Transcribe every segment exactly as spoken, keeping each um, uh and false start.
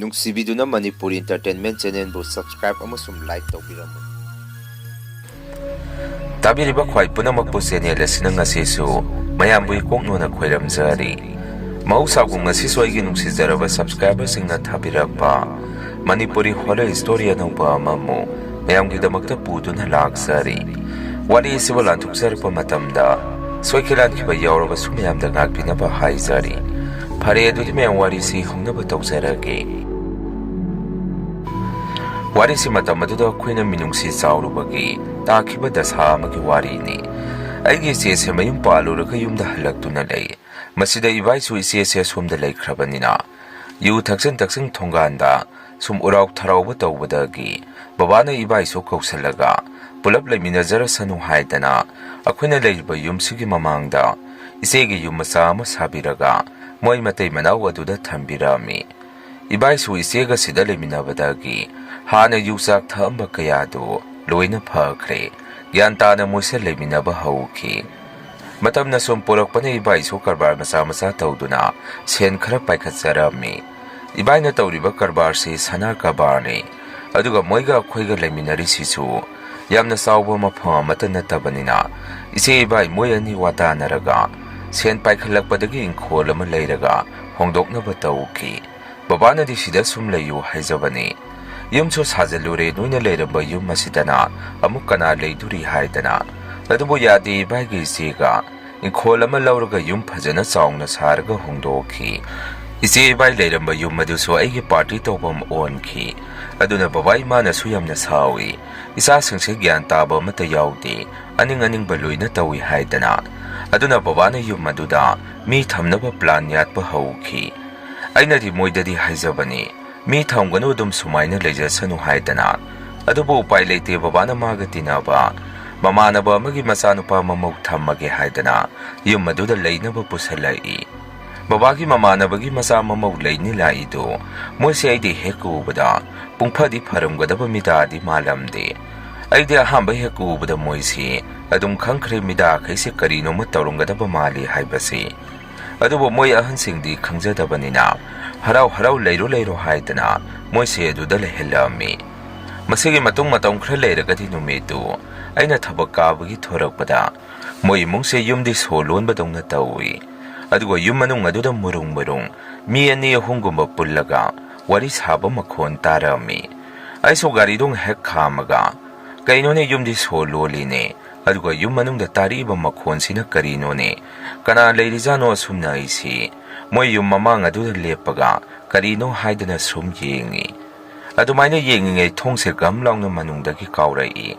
ꯅꯨꯡꯁꯤꯕꯤꯗꯨꯅ Manipuri Entertainment Channelꯕꯨ subscribe ꯑꯃꯁꯨꯡ like ꯇꯧꯕꯤꯔꯝꯃꯨ꯫ ꯇꯥꯕꯤꯔꯤꯕ ꯈ꯭ꯋꯥꯏ ꯄꯨꯝꯅꯃꯛꯄꯨ channel ꯑꯁꯤꯅ ꯉꯁꯤꯁꯨ ꯃꯌꯥꯝꯕꯨ ꯏꯀꯣꯛ ꯅꯣꯟꯅ ꯈꯣꯏꯔꯝꯖꯔꯤ꯫ ꯃꯍꯧꯁꯥꯒꯨꯝ ꯉꯁꯤꯁꯨ ꯑꯩꯒꯤ ꯅꯨꯡꯁꯤꯖꯔꯕ subscriberꯁꯤꯡꯅ ꯊꯥꯕꯤꯔꯛꯄ ꯃꯅꯤꯄꯨꯔꯤ horror story ꯑꯅꯧꯕ ꯑꯃꯃꯨꯛ ꯃꯌꯥꯝꯒꯤꯗꯃꯛꯇ ꯄꯨꯗꯨꯅ ꯂꯥꯛꯆꯔꯤ꯫ ꯋꯥꯔꯤ ꯑꯁꯤꯕꯨ ꯂꯥꯟꯊꯣꯛꯆꯔꯛꯄ ꯃꯇꯝꯗ ꯁꯣꯏꯈꯤ ꯂꯥꯟꯈꯤꯕ ꯌꯥꯎꯔꯕꯁꯨ ꯃꯌꯥꯝꯗ ꯉꯥꯛꯄꯤꯅꯕ ꯍꯥꯏꯖꯔꯤ꯫ ꯐꯔꯦ, ꯑꯗꯨꯗꯤ ꯃꯌꯥꯝ ꯋꯥꯔꯤꯁꯤ ꯍꯧꯅꯕ ꯇꯧꯖꯔꯒꯦ꯫ ꯋꯥꯔꯤꯁꯤ ꯃꯇꯝ ꯑꯗꯨꯗ ꯑꯩꯈꯣꯏꯅ ꯃꯤꯅꯨꯡꯁꯤ ꯆꯥꯎꯔꯨꯕꯒꯤ ꯇꯥꯈꯤꯕ ꯗꯁꯥ ꯑꯃꯒꯤ ꯋꯥꯔꯤꯅꯤ꯫ ꯑꯩꯒꯤ ꯏꯆꯦꯁꯦ ꯃꯌꯨꯝ ꯄꯥꯜꯂꯨꯔꯒ ꯌꯨꯝꯗ ꯍꯜꯂꯛꯇꯨꯅ ꯂꯩ꯫ ꯃꯁꯤꯗ ꯏꯕꯥꯏꯁꯨ ꯏꯆꯦꯁꯦ ꯑꯁꯣꯝꯗ ꯂꯩꯈ꯭ꯔꯕꯅꯤꯅ ꯌꯨ ꯊꯛꯆꯟ ꯊꯛꯆꯟ ꯊꯣꯡꯒꯥꯟꯗ ꯁꯨꯝ ꯎꯔꯥꯎ ꯊꯔꯥꯎꯕ ꯇꯧꯕꯗꯒꯤ ꯕꯕꯥꯅ ꯏꯕꯥꯏꯁꯨ ꯀꯧꯁꯜꯂꯒ ꯄꯨꯂꯞ ꯂꯩꯃꯤꯟꯅꯖꯔꯁꯅꯨ ꯍꯥꯏꯗꯅ ꯑꯩꯈꯣꯏꯅ ꯂꯩꯔꯤꯕ ꯌꯨꯝꯁꯤꯒꯤ ꯃꯃꯥꯡꯗ ꯏꯆꯦꯒꯤ ꯌꯨꯝ ꯃꯆꯥ ꯑꯃ ꯁꯥꯕꯤꯔꯒ ꯃꯣꯏ ꯃꯇꯩ ꯃꯅꯥꯎ ꯑꯗꯨꯗ ꯊꯝꯕꯤꯔꯝꯃꯤ꯫ ꯏꯕꯥꯏꯁꯨ ꯏꯆꯦꯒ ꯁꯤꯗ ꯂꯩꯃꯤꯟꯅꯕꯗꯒꯤ ꯍꯥꯟꯅ ꯌꯨ ꯆꯥꯛ ꯊꯛꯑꯝꯕ ꯀꯌꯥꯗꯨ ꯂꯣꯏꯅ ꯐꯈ꯭ꯔꯦ꯫ ꯒ꯭ꯌꯥꯟ ꯇꯥꯅ ꯃꯣꯏꯁꯦ ꯂꯩꯃꯤꯟꯅꯕ ꯍꯧꯈꯤ꯫ ꯃꯇꯝꯅ ꯁꯨꯝ ꯄꯨꯔꯛꯄꯅ ꯏꯕꯥꯏꯁꯨ ꯀꯔꯕꯥꯔ ꯃꯆꯥ ꯃꯆꯥ ꯇꯧꯗꯨꯅ ꯁꯦꯟ ꯈꯔ ꯄꯥꯏꯈꯠꯆꯔꯝꯃꯤ꯫ ꯏꯕꯥꯏꯅ ꯇꯧꯔꯤꯕ ꯀꯔꯕꯥꯔꯁꯤ ꯁꯅꯥ ꯀꯔꯕꯥꯔꯅꯤ꯫ ꯑꯗꯨꯒ ꯃꯣꯏꯒ ꯑꯩꯈꯣꯏꯒ ꯂꯩꯃꯤꯟꯅꯔꯤꯁꯤꯁꯨ ꯌꯥꯝꯅ ꯆꯥꯎꯕ ꯃꯐꯝ ꯑꯃꯠꯇ ꯅꯠꯇꯕꯅꯤꯅ ꯏꯆꯦ ꯏꯕꯥꯏ ꯃꯣꯏ ꯑꯅꯤ ꯋꯥꯇꯥꯅꯔꯒ ꯁꯦꯟ ꯄꯥꯏꯈꯠꯂꯛꯄꯗꯒꯤ ꯏꯪꯈꯣꯜ ꯑꯃ ꯂꯩꯔꯒ ꯍꯣꯡꯗꯣꯛꯅꯕ ꯇꯧꯈꯤ꯫ ꯕꯕꯥꯅꯗꯤ ꯁꯤꯗ ꯁꯨꯝ ꯂꯩꯌꯨ ꯍꯥꯏꯖꯕꯅꯤ꯫ ꯌꯨꯝꯁꯨ ꯁꯥꯖꯜꯂꯨꯔꯦ, ꯅꯣꯏꯅ ꯂꯩꯔꯝꯕ ꯌꯨꯝ ꯑꯁꯤꯗꯅ ꯑꯃꯨꯛ ꯀꯅꯥ ꯂꯩꯗꯣꯔꯤ ꯍꯥꯏꯗꯅ꯫ ꯑꯗꯨꯕꯨ ꯌꯥꯗꯦ, ꯏꯕꯥꯏꯒ ꯏꯆꯦꯒ ꯏꯪꯈꯣꯜ ꯑꯃ ꯂꯧꯔꯒ ꯌꯨꯝ ꯐꯖꯅ ꯆꯥꯎꯅ ꯁꯥꯔꯒ ꯍꯣꯡꯗꯣꯛꯈꯤ꯫ ꯏꯆꯦ ꯏꯕꯥꯏ ꯂꯩꯔꯝꯕ ꯌꯨꯝ ꯑꯗꯨꯁꯨ ꯑꯩꯒꯤ party ꯇꯧꯐꯝ ꯑꯣꯟꯈꯤ꯫ ꯑꯗꯨꯅ ꯕꯕꯥ ꯏꯃꯥꯅꯁꯨ ꯌꯥꯝꯅ ꯁꯥꯎꯏ꯫ ꯏꯆꯥꯁꯤꯡꯁꯦ ꯒ꯭ꯌꯥꯟ ꯇꯥꯕ ꯑꯃꯠꯇ ꯌꯥꯎꯗꯦ, ꯑꯅꯤꯡ ꯑꯅꯤꯡꯕ ꯂꯣꯏꯅ ꯇꯧꯏ ꯍꯥꯏꯗꯅ꯫ ꯑꯗꯨꯅ ꯕꯕꯥꯅ ꯌꯨꯝ ꯑꯗꯨꯗ ꯃꯤ ꯊꯝꯅꯕ plan ꯌꯥꯠꯄ ꯍꯧꯈꯤ꯫ ꯑꯩꯅꯗꯤ ꯃꯣꯏꯗꯗꯤ ꯍꯥꯏꯖꯕꯅꯤ, ꯃꯤ ꯊꯝꯒꯅꯨ, ꯑꯗꯨꯝ ꯁꯨꯃꯥꯏꯅ ꯂꯩꯖꯁꯅꯨ ꯍꯥꯏꯗꯅ꯫ ꯑꯗꯨꯕꯨ ꯎꯄꯥꯏ ꯂꯩꯇꯦ, ꯕꯕꯥꯅ ꯃꯥꯒ ꯇꯤꯟꯅꯕ ꯃꯃꯥꯟꯅꯕ ꯑꯃꯒꯤ ꯃꯆꯥꯅꯨꯄꯥ ꯃꯃꯧ ꯊꯝꯃꯒꯦ ꯍꯥꯏꯗꯅ ꯌꯨꯝ ꯑꯗꯨꯗ ꯂꯩꯅꯕ ꯄꯨꯁꯜꯂꯛꯏ꯫ ꯕꯕꯥꯒꯤ ꯃꯃꯥꯟꯅꯕꯒꯤ ꯃꯆꯥ ꯃꯃꯧ ꯂꯩꯅꯤ ꯂꯥꯛꯏꯗꯨ ꯃꯣꯏꯁꯦ ꯑꯩꯗꯤ ꯍꯦꯛ ꯎꯕꯗ ꯄꯨꯡꯐꯗꯤ ꯐꯔꯝꯒꯗꯕ ꯃꯤꯗꯥꯗꯤ ꯃꯥꯜꯂꯝꯗꯦ꯫ ꯑꯩꯗꯤ ꯑꯍꯥꯟꯕ ꯍꯦꯛ ꯎꯕꯗ ꯃꯣꯏꯁꯤ ꯑꯗꯨꯝ ꯈꯪꯈ꯭ꯔꯦ, ꯃꯤꯗꯥꯈꯩꯁꯦ ꯀꯔꯤꯅꯣꯃ ꯇꯧꯔꯝꯒꯗꯕ ꯃꯥꯜꯂꯤ ꯍꯥꯏꯕꯁꯤ꯫ ꯑꯗꯨꯕꯨ ꯃꯣꯏ ꯑꯍꯟꯁꯤꯡꯗꯤ ꯈꯪꯖꯗꯕꯅꯤꯅ, ꯍꯔꯥꯎ ꯍꯔꯥꯎ ꯂꯩꯔꯣ ꯂꯩꯔꯣ ꯍꯥꯏꯗꯅ ꯃꯣꯏꯁꯦ ꯑꯗꯨꯗ ꯂꯩꯍꯜꯂꯝꯃꯤ꯫ ꯃꯁꯤꯒꯤ ꯃꯇꯨꯡ ꯃꯇꯝ ꯈꯔ ꯂꯩꯔꯒꯗꯤ ꯅꯨꯃꯤꯠꯇꯨ ꯑꯩꯅ ꯊꯕꯛ ꯀꯥꯕꯒꯤ ꯊꯣꯔꯛꯄꯗ, ꯃꯣꯏ ꯏꯃꯨꯡꯁꯦ ꯌꯨꯝꯗꯤ ꯁꯣ ꯂꯣꯟꯕꯗꯧꯅ ꯇꯧꯏ꯫ ꯑꯗꯨꯒ ꯌꯨꯝ ꯃꯅꯨꯡ ꯑꯗꯨꯗ ꯃꯨꯔꯨꯡ ꯃꯨꯔꯨꯡ ꯃꯤ ꯑꯅꯤ ꯑꯍꯨꯝꯒꯨꯝꯕ ꯄꯨꯜꯂꯒ ꯋꯥꯔꯤ ꯁꯥꯕ ꯃꯈꯣꯟ ꯇꯥꯔꯝꯃꯤ꯫ ꯑꯩꯁꯨ ꯒꯥꯔꯤꯗꯣ ꯉꯥꯏꯍꯥꯛ ꯈꯥꯝꯃꯒ, "ꯀꯩꯅꯣꯅꯦ, ꯌꯨꯝꯗꯤ ꯁꯣ ꯂꯣꯜꯂꯤꯅꯦ, ꯑꯗꯨꯒ ꯌꯨꯝ ꯃꯅꯨꯡꯗ ꯇꯥꯔꯛꯏꯕ ꯃꯈꯣꯟꯁꯤꯅ ꯀꯔꯤꯅꯣꯅꯦ? ꯀꯅꯥ ꯂꯩꯔꯤꯖꯥꯠꯅꯣ?" ꯑꯁꯨꯝꯅ ꯑꯩꯁꯤ ꯃꯣꯏ ꯌꯨꯝ ꯃꯃꯥꯡ ꯑꯗꯨꯗ ꯂꯦꯞꯄꯒ ꯀꯔꯤꯅꯣ ꯍꯥꯏꯗꯅ ꯁꯨꯝ ꯌꯦꯡꯉꯤ꯫ ꯑꯗꯨꯃꯥꯏꯅ ꯌꯦꯡꯉꯤꯉꯩ ꯊꯣꯡꯁꯦ ꯒꯝ ꯂꯥꯎꯅ ꯃꯅꯨꯡꯗꯒꯤ ꯀꯥꯎꯔꯛꯏ꯫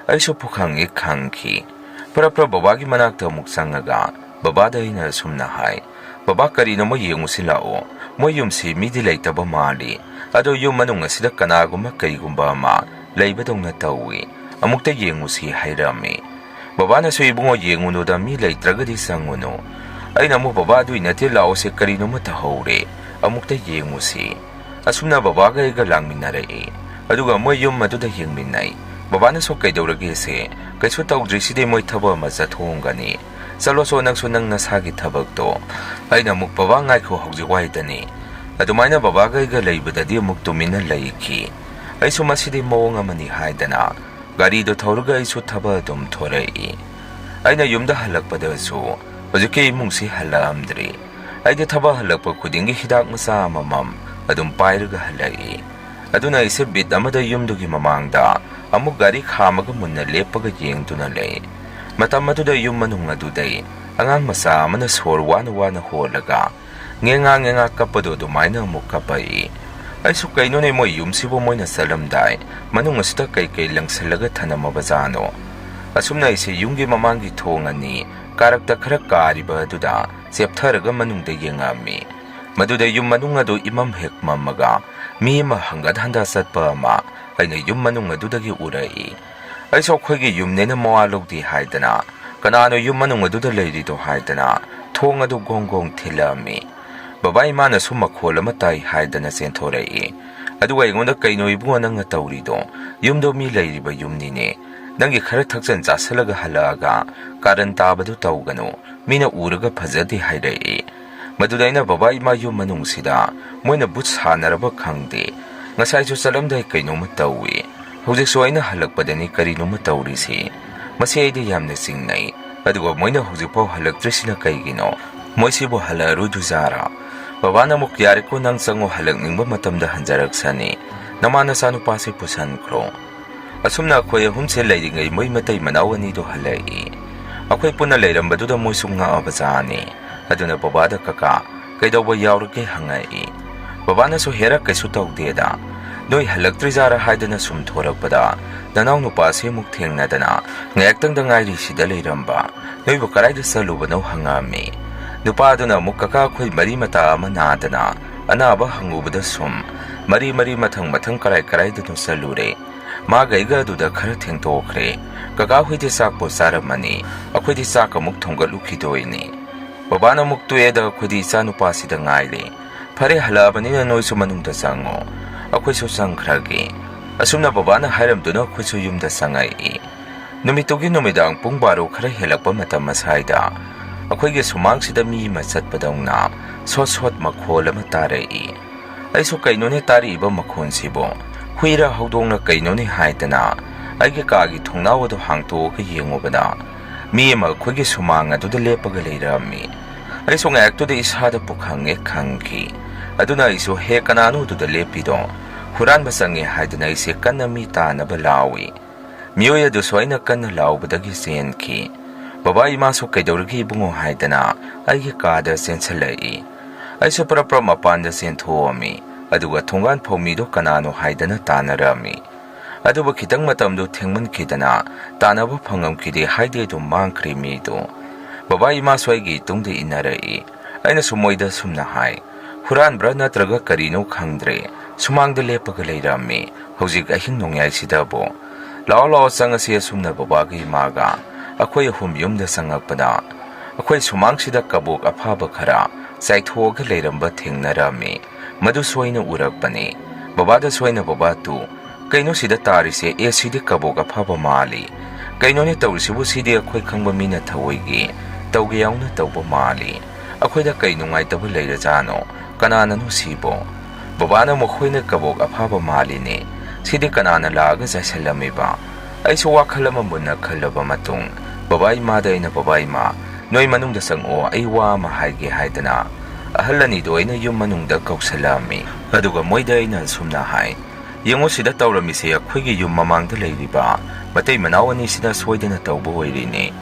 ꯑꯩꯁꯨ ꯄꯨꯈꯪ ꯍꯦꯛ ꯈꯪꯈꯤ꯫ ꯄ꯭ꯔꯞ ꯄ꯭ꯔꯞ ꯕꯕꯥꯒꯤ ꯃꯅꯥꯛꯇ ꯑꯃꯨꯛ ꯆꯪꯉꯒ ꯕꯕꯥꯗ ꯑꯩꯅ ꯑꯁꯨꯝꯅ ꯍꯥꯏ, "ꯕꯕꯥ, ꯀꯔꯤꯅꯣ ꯑꯃ ꯌꯦꯡꯉꯨꯁꯤ ꯂꯥꯛꯑꯣ꯫ ꯃꯣꯏ ꯌꯨꯝꯁꯤ ꯃꯤꯗꯤ ꯂꯩꯇꯕ ꯃꯥꯜꯂꯤ꯫ ꯑꯗꯣ ꯌꯨꯝ ꯃꯅꯨꯡ ꯑꯁꯤꯗ ꯀꯅꯥꯒꯨꯝꯕ ꯀꯩꯒꯨꯝꯕ ꯑꯃ ꯂꯩꯕꯗꯧꯅ ꯇꯧꯏ꯫ ꯑꯃꯨꯛꯇ ꯌꯦꯡꯉꯨꯁꯤ" ꯍꯥꯏꯔꯝꯃꯤ꯫ ꯕꯕꯥꯅꯁꯨ, "ꯏꯕꯨꯡꯉꯣ, ꯌꯦꯡꯉꯨꯅꯨꯗ, ꯃꯤ ꯂꯩꯇ꯭ꯔꯒꯗꯤ ꯆꯪꯉꯨꯅꯨ"꯫ ꯑꯩꯅ ꯑꯃꯨꯛ, "ꯕꯕꯥ, ꯑꯗꯨꯏ ꯅꯠꯇꯦ, ꯂꯥꯛꯑꯣꯁꯦ, ꯀꯔꯤꯅꯣꯃ ꯇꯧꯍꯧꯔꯦ꯫ ꯑꯃꯨꯛꯇ ꯌꯦꯡꯉꯨꯁꯤ"꯫ ꯑꯁꯨꯝꯅ ꯕꯕꯥꯒ ꯑꯩꯒ ꯂꯥꯡꯃꯤꯟꯅꯔꯛꯏ꯫ ꯑꯗꯨꯒ ꯃꯣꯏ ꯌꯨꯝ ꯑꯗꯨꯗ ꯌꯦꯡꯃꯤꯟꯅꯩ꯫ ꯕꯕꯥꯅꯁꯨ, "ꯀꯩꯗꯧꯔꯒꯦꯁꯦ? ꯀꯩꯁꯨ ꯇꯧꯗ꯭ꯔꯤꯁꯤꯗꯤ, ꯃꯣꯏ ꯊꯕꯛ ꯑꯃ ꯆꯠꯊꯣꯛꯑꯝꯒꯅꯤ꯫ ꯆꯠꯂꯣꯁꯣ ꯅꯪꯁꯨ ꯅꯪ ꯅꯁꯥꯒꯤ ꯊꯕꯛꯇꯣ"꯫ ꯑꯩꯅ ꯑꯃꯨꯛ, "ꯕꯕꯥ, ꯉꯥꯏꯈꯣ, ꯍꯧꯖꯤꯛ ꯋꯥꯏꯗꯅꯤ"꯫ ꯑꯗꯨꯃꯥꯏꯅ ꯕꯕꯥꯒ ꯑꯩꯒ ꯂꯩꯕꯗꯗꯤ ꯑꯃꯨꯛ ꯇꯨꯃꯤꯟꯅ ꯂꯩꯈꯤ꯫ ꯑꯩꯁꯨ ꯃꯁꯤꯗꯤ ꯃꯑꯣꯡ ꯑꯃꯅꯤ ꯍꯥꯏꯗꯅ ꯒꯥꯔꯤꯗꯣ ꯊꯧꯔꯒ ꯑꯩꯁꯨ ꯊꯕꯛ ꯑꯗꯨꯝ ꯊꯣꯔꯛꯏ꯫ ꯑꯩꯅ ꯌꯨꯝꯗ ꯍꯜꯂꯛꯄꯗꯁꯨ ꯍꯧꯖꯤꯛꯀꯤ ꯏꯃꯨꯡꯁꯤ ꯍꯜꯂꯛꯑꯝꯗ꯭ꯔꯤ꯫ ꯑꯩꯗꯤ ꯊꯕꯛ ꯍꯜꯂꯛꯄ ꯈꯨꯗꯤꯡꯒꯤ ꯍꯤꯗꯥꯛ ꯃꯆꯥ ꯑꯃꯃꯝ ꯑꯗꯨꯝ ꯄꯥꯏꯔꯒ ꯍꯜꯂꯛꯏ꯫ ꯑꯗꯨꯅ ꯑꯩꯁꯦ ꯕꯤꯠ ꯑꯃꯗ ꯌꯨꯝꯗꯨꯒꯤ ꯃꯃꯥꯡꯗ ꯑꯃꯨꯛ ꯒꯥꯔꯤ ꯈꯥꯝꯃꯒ ꯃꯨꯟꯅ ꯂꯦꯞꯄꯒ ꯌꯦꯡꯗꯨꯅ ꯂꯩ꯫ ꯃꯇꯝ ꯑꯗꯨꯗ ꯌꯨꯝ ꯃꯅꯨꯡ ꯑꯗꯨꯗꯩ ꯑꯉꯥꯡ ꯃꯆꯥ ꯑꯃꯅ ꯁꯣꯔ ꯋꯥꯅ ꯋꯥꯅ ꯍꯣꯜꯂꯒ ꯉꯦꯉꯥ ꯉꯦꯉꯥ ꯀꯞꯄꯗꯣ ꯑꯗꯨꯃꯥꯏꯅ ꯑꯃꯨꯛ ꯀꯞꯄꯛꯏ꯫ ꯑꯩꯁꯨ, "ꯀꯩꯅꯣꯅꯦ, ꯃꯣꯏ ꯌꯨꯝꯁꯤꯕꯨ ꯃꯣꯏꯅ ꯆꯠꯂꯝꯗꯥꯏ ꯃꯅꯨꯡ ꯑꯁꯤꯗ ꯀꯩꯀꯩ ꯂꯪꯁꯜꯂꯒ ꯊꯅꯝꯃꯕꯖꯥꯠꯅꯣ?" ꯑꯁꯨꯝꯅ ꯑꯩꯁꯦ ꯌꯨꯝꯒꯤ ꯃꯃꯥꯡꯒꯤ ꯊꯣꯡ ꯑꯅꯤ ꯀꯥꯔꯛꯇ ꯈꯔ ꯀꯥꯔꯤꯕ ꯑꯗꯨꯗ ꯆꯦꯞꯊꯔꯒ ꯃꯅꯨꯡꯗ ꯌꯦꯡꯉꯛꯑꯝꯃꯤ꯫ ꯃꯗꯨꯗ ꯌꯨꯝ ꯃꯅꯨꯡ ꯑꯗꯨ ꯏꯃꯝ ꯍꯦꯛ ꯃꯝꯃꯒ ꯃꯤ ꯑꯃ ꯍꯪꯒꯠ ꯍꯟꯗ ꯆꯠꯄ ꯑꯃ ꯑꯩꯅ ꯌꯨꯝ ꯃꯅꯨꯡ ꯑꯗꯨꯗꯒꯤ ꯎꯔꯛꯏ꯫ ꯑꯩꯁꯨ ꯑꯩꯈꯣꯏꯒꯤ ꯌꯨꯝꯅꯦꯅ ꯃꯋꯥ ꯂꯧꯗꯦ ꯍꯥꯏꯗꯅ, "ꯀꯅꯥꯅꯣ ꯌꯨꯝ ꯃꯅꯨꯡ ꯑꯗꯨꯗ ꯂꯩꯔꯤꯗꯣ?" ꯍꯥꯏꯗꯅ ꯊꯣꯡ ꯑꯗꯨ ꯒꯣꯡ ꯒꯣꯡ ꯊꯤꯜꯂꯛꯑꯝꯃꯤ꯫ ꯕꯕꯥ ꯏꯃꯥꯅꯁꯨ ꯃꯈꯣꯜ ꯑꯃ ꯇꯥꯏ ꯍꯥꯏꯗꯅ ꯆꯦꯟꯊꯣꯔꯛꯏ꯫ ꯑꯗꯨꯒ ꯑꯩꯉꯣꯟꯗ, "ꯀꯩꯅꯣ ꯏꯕꯨꯡꯉꯣ ꯅꯪꯅ ꯇꯧꯔꯤꯗꯣ? ꯌꯨꯝꯗꯣ ꯃꯤ ꯂꯩꯔꯤꯕ ꯌꯨꯝꯅꯤꯅꯦ꯫ ꯅꯪꯒꯤ ꯈꯔ ꯊꯛꯆꯟ ꯆꯥꯁꯜꯂꯒ ꯍꯜꯂꯛꯑꯒ ꯀꯥꯔꯟ ꯇꯥꯕꯗꯨ ꯇꯧꯒꯅꯨ꯫ ꯃꯤꯅ ꯎꯔꯒ ꯐꯖꯗꯦ ꯍꯥꯏꯔꯛꯏ꯫ ꯃꯗꯨꯗ ꯑꯩꯅ, "ꯕꯕꯥ ꯏꯃꯥ ꯌꯨꯝ ꯃꯅꯨꯡꯁꯤꯗ ꯃꯣꯏꯅ ꯚꯨꯠ ꯁꯥꯟꯅꯔꯕ ꯈꯪꯗꯦ, ꯉꯁꯥꯏꯁꯨ ꯆꯠꯂꯝꯗꯥꯏ ꯀꯩꯅꯣꯝꯃ ꯇꯧꯏ, ꯍꯧꯖꯤꯛꯁꯨ ꯑꯩꯅ ꯍꯜꯂꯛꯄꯗꯅꯤ ꯀꯔꯤꯅꯣꯝꯃ ꯇꯧꯔꯤꯁꯤ꯫ ꯃꯁꯤ ꯑꯩꯗꯤ ꯌꯥꯝꯅ ꯆꯤꯡꯅꯩ꯫ ꯑꯗꯨꯒ ꯃꯣꯏꯅ ꯍꯧꯖꯤꯛꯐꯥꯎ ꯍꯜꯂꯛꯇ꯭ꯔꯤꯁꯤꯅ ꯀꯩꯒꯤꯅꯣ? ꯃꯣꯏꯁꯤꯕꯨ ꯍꯜꯂꯛꯑꯔꯣꯏꯗꯣꯏꯖꯥꯔꯥ?" ꯕꯕꯥꯅ ꯑꯃꯨꯛ, "ꯌꯥꯔꯦꯀꯣ, ꯅꯪ ꯆꯪꯉꯣ, ꯍꯜꯂꯛꯅꯤꯡꯕ ꯃꯇꯝꯗ ꯍꯟꯖꯔꯛꯁꯅꯤ꯫ ꯅꯃꯥ ꯅꯆꯥꯅꯨꯄꯥꯁꯦ ꯄꯨꯁꯟꯈ꯭ꯔꯣ"꯫ ꯑꯁꯨꯝꯅ ꯑꯩꯈꯣꯏ ꯑꯍꯨꯝꯁꯦ ꯂꯩꯔꯤꯉꯩ ꯃꯣꯏ ꯃꯇꯩ ꯃꯅꯥꯎ ꯑꯅꯤꯗꯣ ꯍꯜꯂꯛꯏ꯫ ꯑꯩꯈꯣꯏ ꯄꯨꯟꯅ ꯂꯩꯔꯝꯕꯗꯨꯗ ꯃꯣꯏꯁꯨ ꯉꯛꯑꯕꯖꯥꯠꯅꯤ꯫ ꯑꯗꯨꯅ ꯕꯕꯥꯗ, "ꯀꯀꯥ, ꯀꯩꯗꯧꯕ ꯌꯥꯎꯔꯒꯦ?" ꯍꯪꯉꯛꯏ꯫ ꯕꯕꯥꯅꯁꯨ, "ꯍꯦꯔꯥ, ꯀꯩꯁꯨ ꯇꯧꯗꯦꯗ, ꯅꯣꯏ ꯍꯜꯂꯛꯇ꯭ꯔꯤꯖꯥꯔꯥ ꯍꯥꯏꯗꯅ ꯁꯨꯝ ꯊꯣꯔꯛꯄꯗ ꯅꯅꯥꯎ ꯅꯨꯄꯥꯁꯦ ꯑꯃꯨꯛ ꯊꯦꯡꯅꯗꯅ ꯉꯥꯏꯍꯥꯛꯇꯪꯗ ꯉꯥꯏꯔꯤ ꯁꯤꯗ ꯂꯩꯔꯝꯕ꯫ ꯅꯣꯏꯕꯨ ꯀꯗꯥꯏꯗ ꯆꯠꯂꯨꯕꯅꯣ?" ꯍꯪꯉꯛꯑꯝꯃꯤ꯫ ꯅꯨꯄꯥꯗꯨꯅ ꯑꯃꯨꯛ, "ꯀꯀꯥ, ꯑꯩꯈꯣꯏ ꯃꯔꯤ ꯃꯇꯥ ꯑꯃ ꯅꯥꯗꯅ ꯑꯅꯥꯕ ꯍꯪꯉꯨꯕꯗ ꯁꯨꯝ ꯃꯔꯤ ꯃꯔꯤ ꯃꯊꯪ ꯃꯊꯪ ꯀꯔꯥꯏ ꯀꯔꯥꯏꯗꯅꯣ ꯆꯠꯂꯨꯔꯦ꯫ ꯃꯥꯒ ꯑꯩꯒ ꯑꯗꯨꯗ ꯈꯔ ꯊꯦꯡꯇꯣꯛꯈ꯭ꯔꯦ꯫ ꯀꯀꯥ ꯍꯣꯏꯗꯤ ꯆꯥꯛꯄꯨ ꯆꯥꯔꯝꯃꯅꯤ, ꯑꯩꯈꯣꯏꯗꯤ ꯆꯥꯛ ꯑꯃꯨꯛ ꯊꯣꯡꯒꯠꯂꯨꯈꯤꯗꯣꯏꯅꯤ"꯫ ꯕꯕꯥꯅ ꯑꯃꯨꯛ, "ꯇꯣꯛꯑꯦꯗ, ꯑꯩꯈꯣꯏꯗꯤ ꯏꯆꯥ ꯅꯨꯄꯥꯁꯤꯗ ꯉꯥꯏꯔꯦ꯫ ꯐꯔꯦ, ꯍꯜꯂꯛꯑꯕꯅꯤꯅ ꯅꯣꯏꯁꯨ ꯃꯅꯨꯡꯗ ꯆꯪꯉꯣ, ꯑꯩꯈꯣꯏꯁꯨ ꯆꯪꯈ꯭ꯔꯒꯦ"꯫ ꯑꯁꯨꯝꯅ ꯕꯕꯥꯅ ꯍꯥꯏꯔꯝꯗꯨꯅ ꯑꯩꯈꯣꯏꯁꯨ ꯌꯨꯝꯗ ꯆꯪꯉꯛꯏ꯫ ꯅꯨꯃꯤꯠꯇꯨꯒꯤ ꯅꯨꯃꯤꯗꯥꯡ ꯄꯨꯡ ꯕꯥꯔꯣ ꯈꯔ ꯍꯦꯜꯂꯛꯄ ꯃꯇꯝ ꯑꯁ꯭ꯋꯥꯏꯗ ꯑꯩꯈꯣꯏꯒꯤ ꯁꯨꯃꯥꯡꯁꯤꯗ ꯃꯤ ꯑꯃ ꯆꯠꯄꯗꯧꯅ ꯁꯣꯠ ꯁꯣꯠ ꯃꯈꯣꯜ ꯑꯃ ꯇꯥꯔꯛꯏ꯫ ꯑꯩꯁꯨ, "ꯀꯩꯅꯣꯅꯦ ꯇꯥꯔꯛꯏꯕ ꯃꯈꯣꯟꯁꯤꯕꯣ? ꯍꯨꯏꯔ ꯍꯧꯗꯣꯡꯅ ꯀꯩꯅꯣꯅꯦ?" ꯍꯥꯏꯗꯅ ꯑꯩꯒꯤ ꯀꯥꯒꯤ ꯊꯣꯡꯅꯥꯎ ꯑꯗꯨ ꯍꯥꯡꯇꯣꯛꯑꯒ ꯌꯦꯡꯉꯨꯕꯗ, ꯃꯤ ꯑꯃ ꯑꯩꯈꯣꯏꯒꯤ ꯁꯨꯃꯥꯡ ꯑꯗꯨꯗ ꯂꯦꯞꯄꯒ ꯂꯩꯔꯝꯃꯤ꯫ ꯑꯩꯁꯨ ꯉꯥꯏꯍꯥꯛꯇꯨꯗ ꯏꯁꯥꯗ ꯄꯨꯈꯪ ꯍꯦꯛ ꯈꯪꯈꯤ꯫ ꯑꯗꯨꯅ ꯑꯩꯁꯨ, "ꯍꯦ, ꯀꯅꯥꯅꯣ ꯑꯗꯨꯗ ꯂꯦꯞꯄꯤꯗꯣ? ꯍꯨꯔꯥꯟꯕ ꯆꯪꯉꯦ" ꯍꯥꯏꯗꯅ ꯑꯩꯁꯦ ꯀꯟꯅ ꯃꯤ ꯇꯥꯅꯕ ꯂꯥꯎꯏ꯫ ꯃꯤꯑꯣꯏ ꯑꯗꯨꯁꯨ ꯑꯩꯅ ꯀꯟꯅ ꯂꯥꯎꯕꯗꯒꯤ ꯆꯦꯟꯈꯤ꯫ ꯕꯕꯥ ꯏꯃꯥꯁꯨ "ꯀꯩꯗꯧꯔꯒꯦ ꯏꯕꯨꯡꯉꯣ?" ꯍꯥꯏꯗꯅ ꯑꯩꯒꯤ ꯀꯥꯗ ꯆꯦꯟꯁꯤꯜꯂꯛꯏ꯫ ꯑꯩꯁꯨ ꯄ꯭ꯔꯞ ꯄ꯭ꯔꯞ ꯃꯄꯥꯟꯗ ꯆꯦꯟꯊꯣꯛꯑꯝꯃꯤ꯫ ꯑꯗꯨꯒ ꯊꯣꯡꯒꯥꯟ ꯐꯧꯃꯤꯗꯣ ꯀꯅꯥꯅꯣ ꯍꯥꯏꯗꯅ ꯇꯥꯟꯅꯔꯝꯃꯤ꯫ ꯑꯗꯨꯕꯨ ꯈꯤꯇꯪ ꯃꯇꯝꯗꯨ ꯊꯦꯡꯃꯟꯈꯤꯗꯅ ꯇꯥꯟꯅꯕ ꯐꯪꯉꯝꯈꯤꯗꯦ, ꯍꯥꯏꯗꯤ ꯑꯗꯨꯝ ꯃꯥꯡꯈ꯭ꯔꯦ ꯃꯤꯗꯨ꯫ ꯕꯕꯥ ꯏꯃꯥꯁꯨ ꯑꯩꯒꯤ ꯏꯇꯨꯡꯗ ꯏꯟꯅꯔꯛꯏ꯫ ꯑꯩꯅꯁꯨ ꯃꯣꯏꯗ ꯁꯨꯝꯅ ꯍꯥꯏ, "ꯍꯨꯔꯥꯟꯕ꯭ꯔꯥ ꯅꯠꯇ꯭ꯔꯒ ꯀꯔꯤꯅꯣ ꯈꯪꯗ꯭ꯔꯦ, ꯁꯨꯃꯥꯡꯗ ꯂꯦꯞꯄꯒ ꯂꯩꯔꯝꯃꯤ, ꯍꯧꯖꯤꯛ ꯑꯍꯤꯡ ꯅꯣꯡꯌꯥꯏꯁꯤꯗꯕꯨ꯫ ꯂꯥꯛꯑꯣ, ꯂꯥꯛꯑꯣ, ꯆꯪꯉꯁꯤ"꯫ ꯑꯁꯨꯝꯅ ꯕꯕꯥꯒ ꯏꯃꯥꯒ ꯑꯩꯈꯣꯏ ꯑꯍꯨꯝ ꯌꯨꯝꯗ ꯆꯪꯉꯛꯄꯗ, ꯑꯩꯈꯣꯏ ꯁꯨꯃꯥꯡꯁꯤꯗ ꯀꯕꯣꯛ ꯑꯐꯥꯕ ꯈꯔ ꯆꯥꯏꯊꯣꯛꯑꯒ ꯂꯩꯔꯝꯕ ꯊꯦꯡꯅꯔꯝꯃꯤ꯫ ꯃꯗꯨꯁꯨ ꯑꯩꯅ ꯎꯔꯛꯄꯅꯤ꯫ ꯕꯕꯥꯗꯁꯨ ꯑꯩꯅ, "ꯕꯕꯥ, ꯇꯨ, ꯀꯩꯅꯣ ꯁꯤꯗ ꯇꯥꯔꯤꯁꯦ? ꯑꯦ, ꯁꯤꯗꯤ ꯀꯕꯣꯛ ꯑꯐꯥꯕ ꯃꯥꯜꯂꯤ꯫ ꯀꯩꯅꯣꯅꯦ ꯇꯧꯔꯤꯁꯤꯕꯨ? ꯁꯤꯗꯤ ꯑꯩꯈꯣꯏ ꯈꯪꯕ ꯃꯤꯅ ꯊꯑꯣꯏꯒꯤ ꯇꯧꯒꯦ ꯌꯥꯎꯅ ꯇꯧꯕ ꯃꯥꯜꯂꯤ꯫ ꯑꯩꯈꯣꯏꯗ ꯀꯩ ꯅꯨꯡꯉꯥꯏꯇꯕ ꯂꯩꯔꯖꯥꯠꯅꯣ? ꯀꯅꯥꯅꯅꯣ ꯁꯤꯕꯣ? ꯕꯕꯥꯅ ꯃꯈꯣꯏꯅ ꯀꯕꯣꯛ ꯑꯐꯥꯕ ꯃꯥꯜꯂꯤꯅꯦ꯫ ꯁꯤꯗꯤ ꯀꯅꯥꯅ ꯂꯥꯛꯑꯒ ꯆꯥꯏꯁꯜꯂꯝꯃꯤꯕ? ꯑꯩꯁꯨ ꯋꯥꯈꯜ ꯑꯃ ꯃꯨꯟꯅ ꯈꯜꯂꯕ ꯃꯇꯨꯡ, ꯕꯕꯥ ꯏꯃꯥꯗ ꯑꯩꯅ, "ꯕꯕꯥ ꯏꯃꯥ, ꯅꯣꯏ ꯃꯅꯨꯡꯗ ꯆꯪꯉꯛꯑꯣ, ꯑꯩ ꯋꯥ ꯑꯃ ꯍꯥꯏꯒꯦ" ꯍꯥꯏꯗꯅ ꯑꯍꯜ ꯑꯅꯤꯗꯣ ꯑꯩꯅ ꯌꯨꯝ ꯃꯅꯨꯡꯗ ꯀꯧꯁꯜꯂꯛꯑꯝꯃꯤ꯫ ꯑꯗꯨꯒ ꯃꯣꯏꯗ ꯑꯩꯅ ꯑꯁꯨꯝꯅ ꯍꯥꯏ, "ꯌꯦꯡꯉꯨ, ꯁꯤꯗ ꯇꯧꯔꯝꯃꯤꯁꯦ ꯑꯩꯈꯣꯏꯒꯤ ꯌꯨꯝ ꯃꯃꯥꯡꯗ ꯂꯩꯔꯤꯕ ꯃꯇꯩ ꯃꯅꯥꯎ ꯑꯅꯤꯁꯤꯅ ꯁꯣꯏꯗꯅ ꯇꯧꯕ ꯑꯣꯏꯔꯤꯅꯤ꯫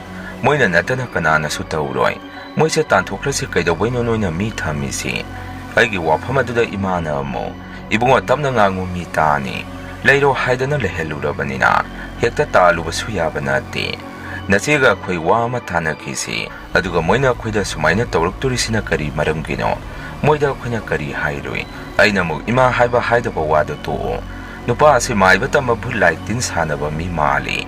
ꯃꯣꯏꯅ ꯅꯠꯇꯅ ꯀꯅꯥꯅꯁꯨ ꯇꯧꯔꯣꯏ꯫ ꯃꯣꯏꯁꯦ ꯇꯥꯟꯊꯣꯛꯈ꯭ꯔꯁꯤ, ꯀꯩꯗꯧꯕꯩꯅꯣ ꯅꯣꯏꯅ ꯃꯤ ꯊꯝꯃꯤꯁꯤ?" ꯑꯩꯒꯤ ꯋꯥꯐꯝ ꯑꯗꯨꯗ ꯏꯃꯥꯅ ꯑꯃꯨꯛ, "ꯏꯕꯨꯡꯉꯣ, ꯇꯞꯅ ꯉꯥꯡꯉꯨ, ꯃꯤ ꯇꯥꯅꯤ꯫ ꯂꯩꯔꯣ ꯍꯥꯏꯗꯅ ꯂꯩꯍꯜꯂꯨꯔꯕꯅꯤꯅ ꯍꯦꯛꯇ ꯇꯥꯜꯂꯨꯕꯁꯨ ꯌꯥꯕ ꯅꯠꯇꯦ꯫ ꯅꯆꯦꯒ ꯑꯩꯈꯣꯏ ꯋꯥ ꯑꯃ ꯇꯥꯅꯈꯤꯁꯤ꯫ ꯑꯗꯨꯒ ꯃꯣꯏꯅ ꯑꯩꯈꯣꯏꯗ ꯁꯨꯃꯥꯏꯅ ꯇꯧꯔꯛꯇꯣꯔꯤꯁꯤꯅ ꯀꯔꯤ ꯃꯔꯝꯒꯤꯅꯣ? ꯃꯣꯏꯗ ꯑꯩꯈꯣꯏꯅ ꯀꯔꯤ ꯍꯥꯏꯔꯨꯏ?" ꯑꯩꯅ ꯑꯃꯨꯛ, "ꯏꯃꯥ, ꯍꯥꯏꯕ ꯍꯥꯏꯗꯕ ꯋꯥꯗꯣ ꯇꯣꯛꯑꯣ꯫ ꯅꯨꯄꯥ ꯑꯁꯤ ꯃꯥꯏꯕ ꯇꯝꯕ ꯚꯨꯠ ꯂꯥꯏ ꯇꯤꯟ ꯁꯥꯟꯅꯕ ꯃꯤ ꯃꯥꯜꯂꯤ꯫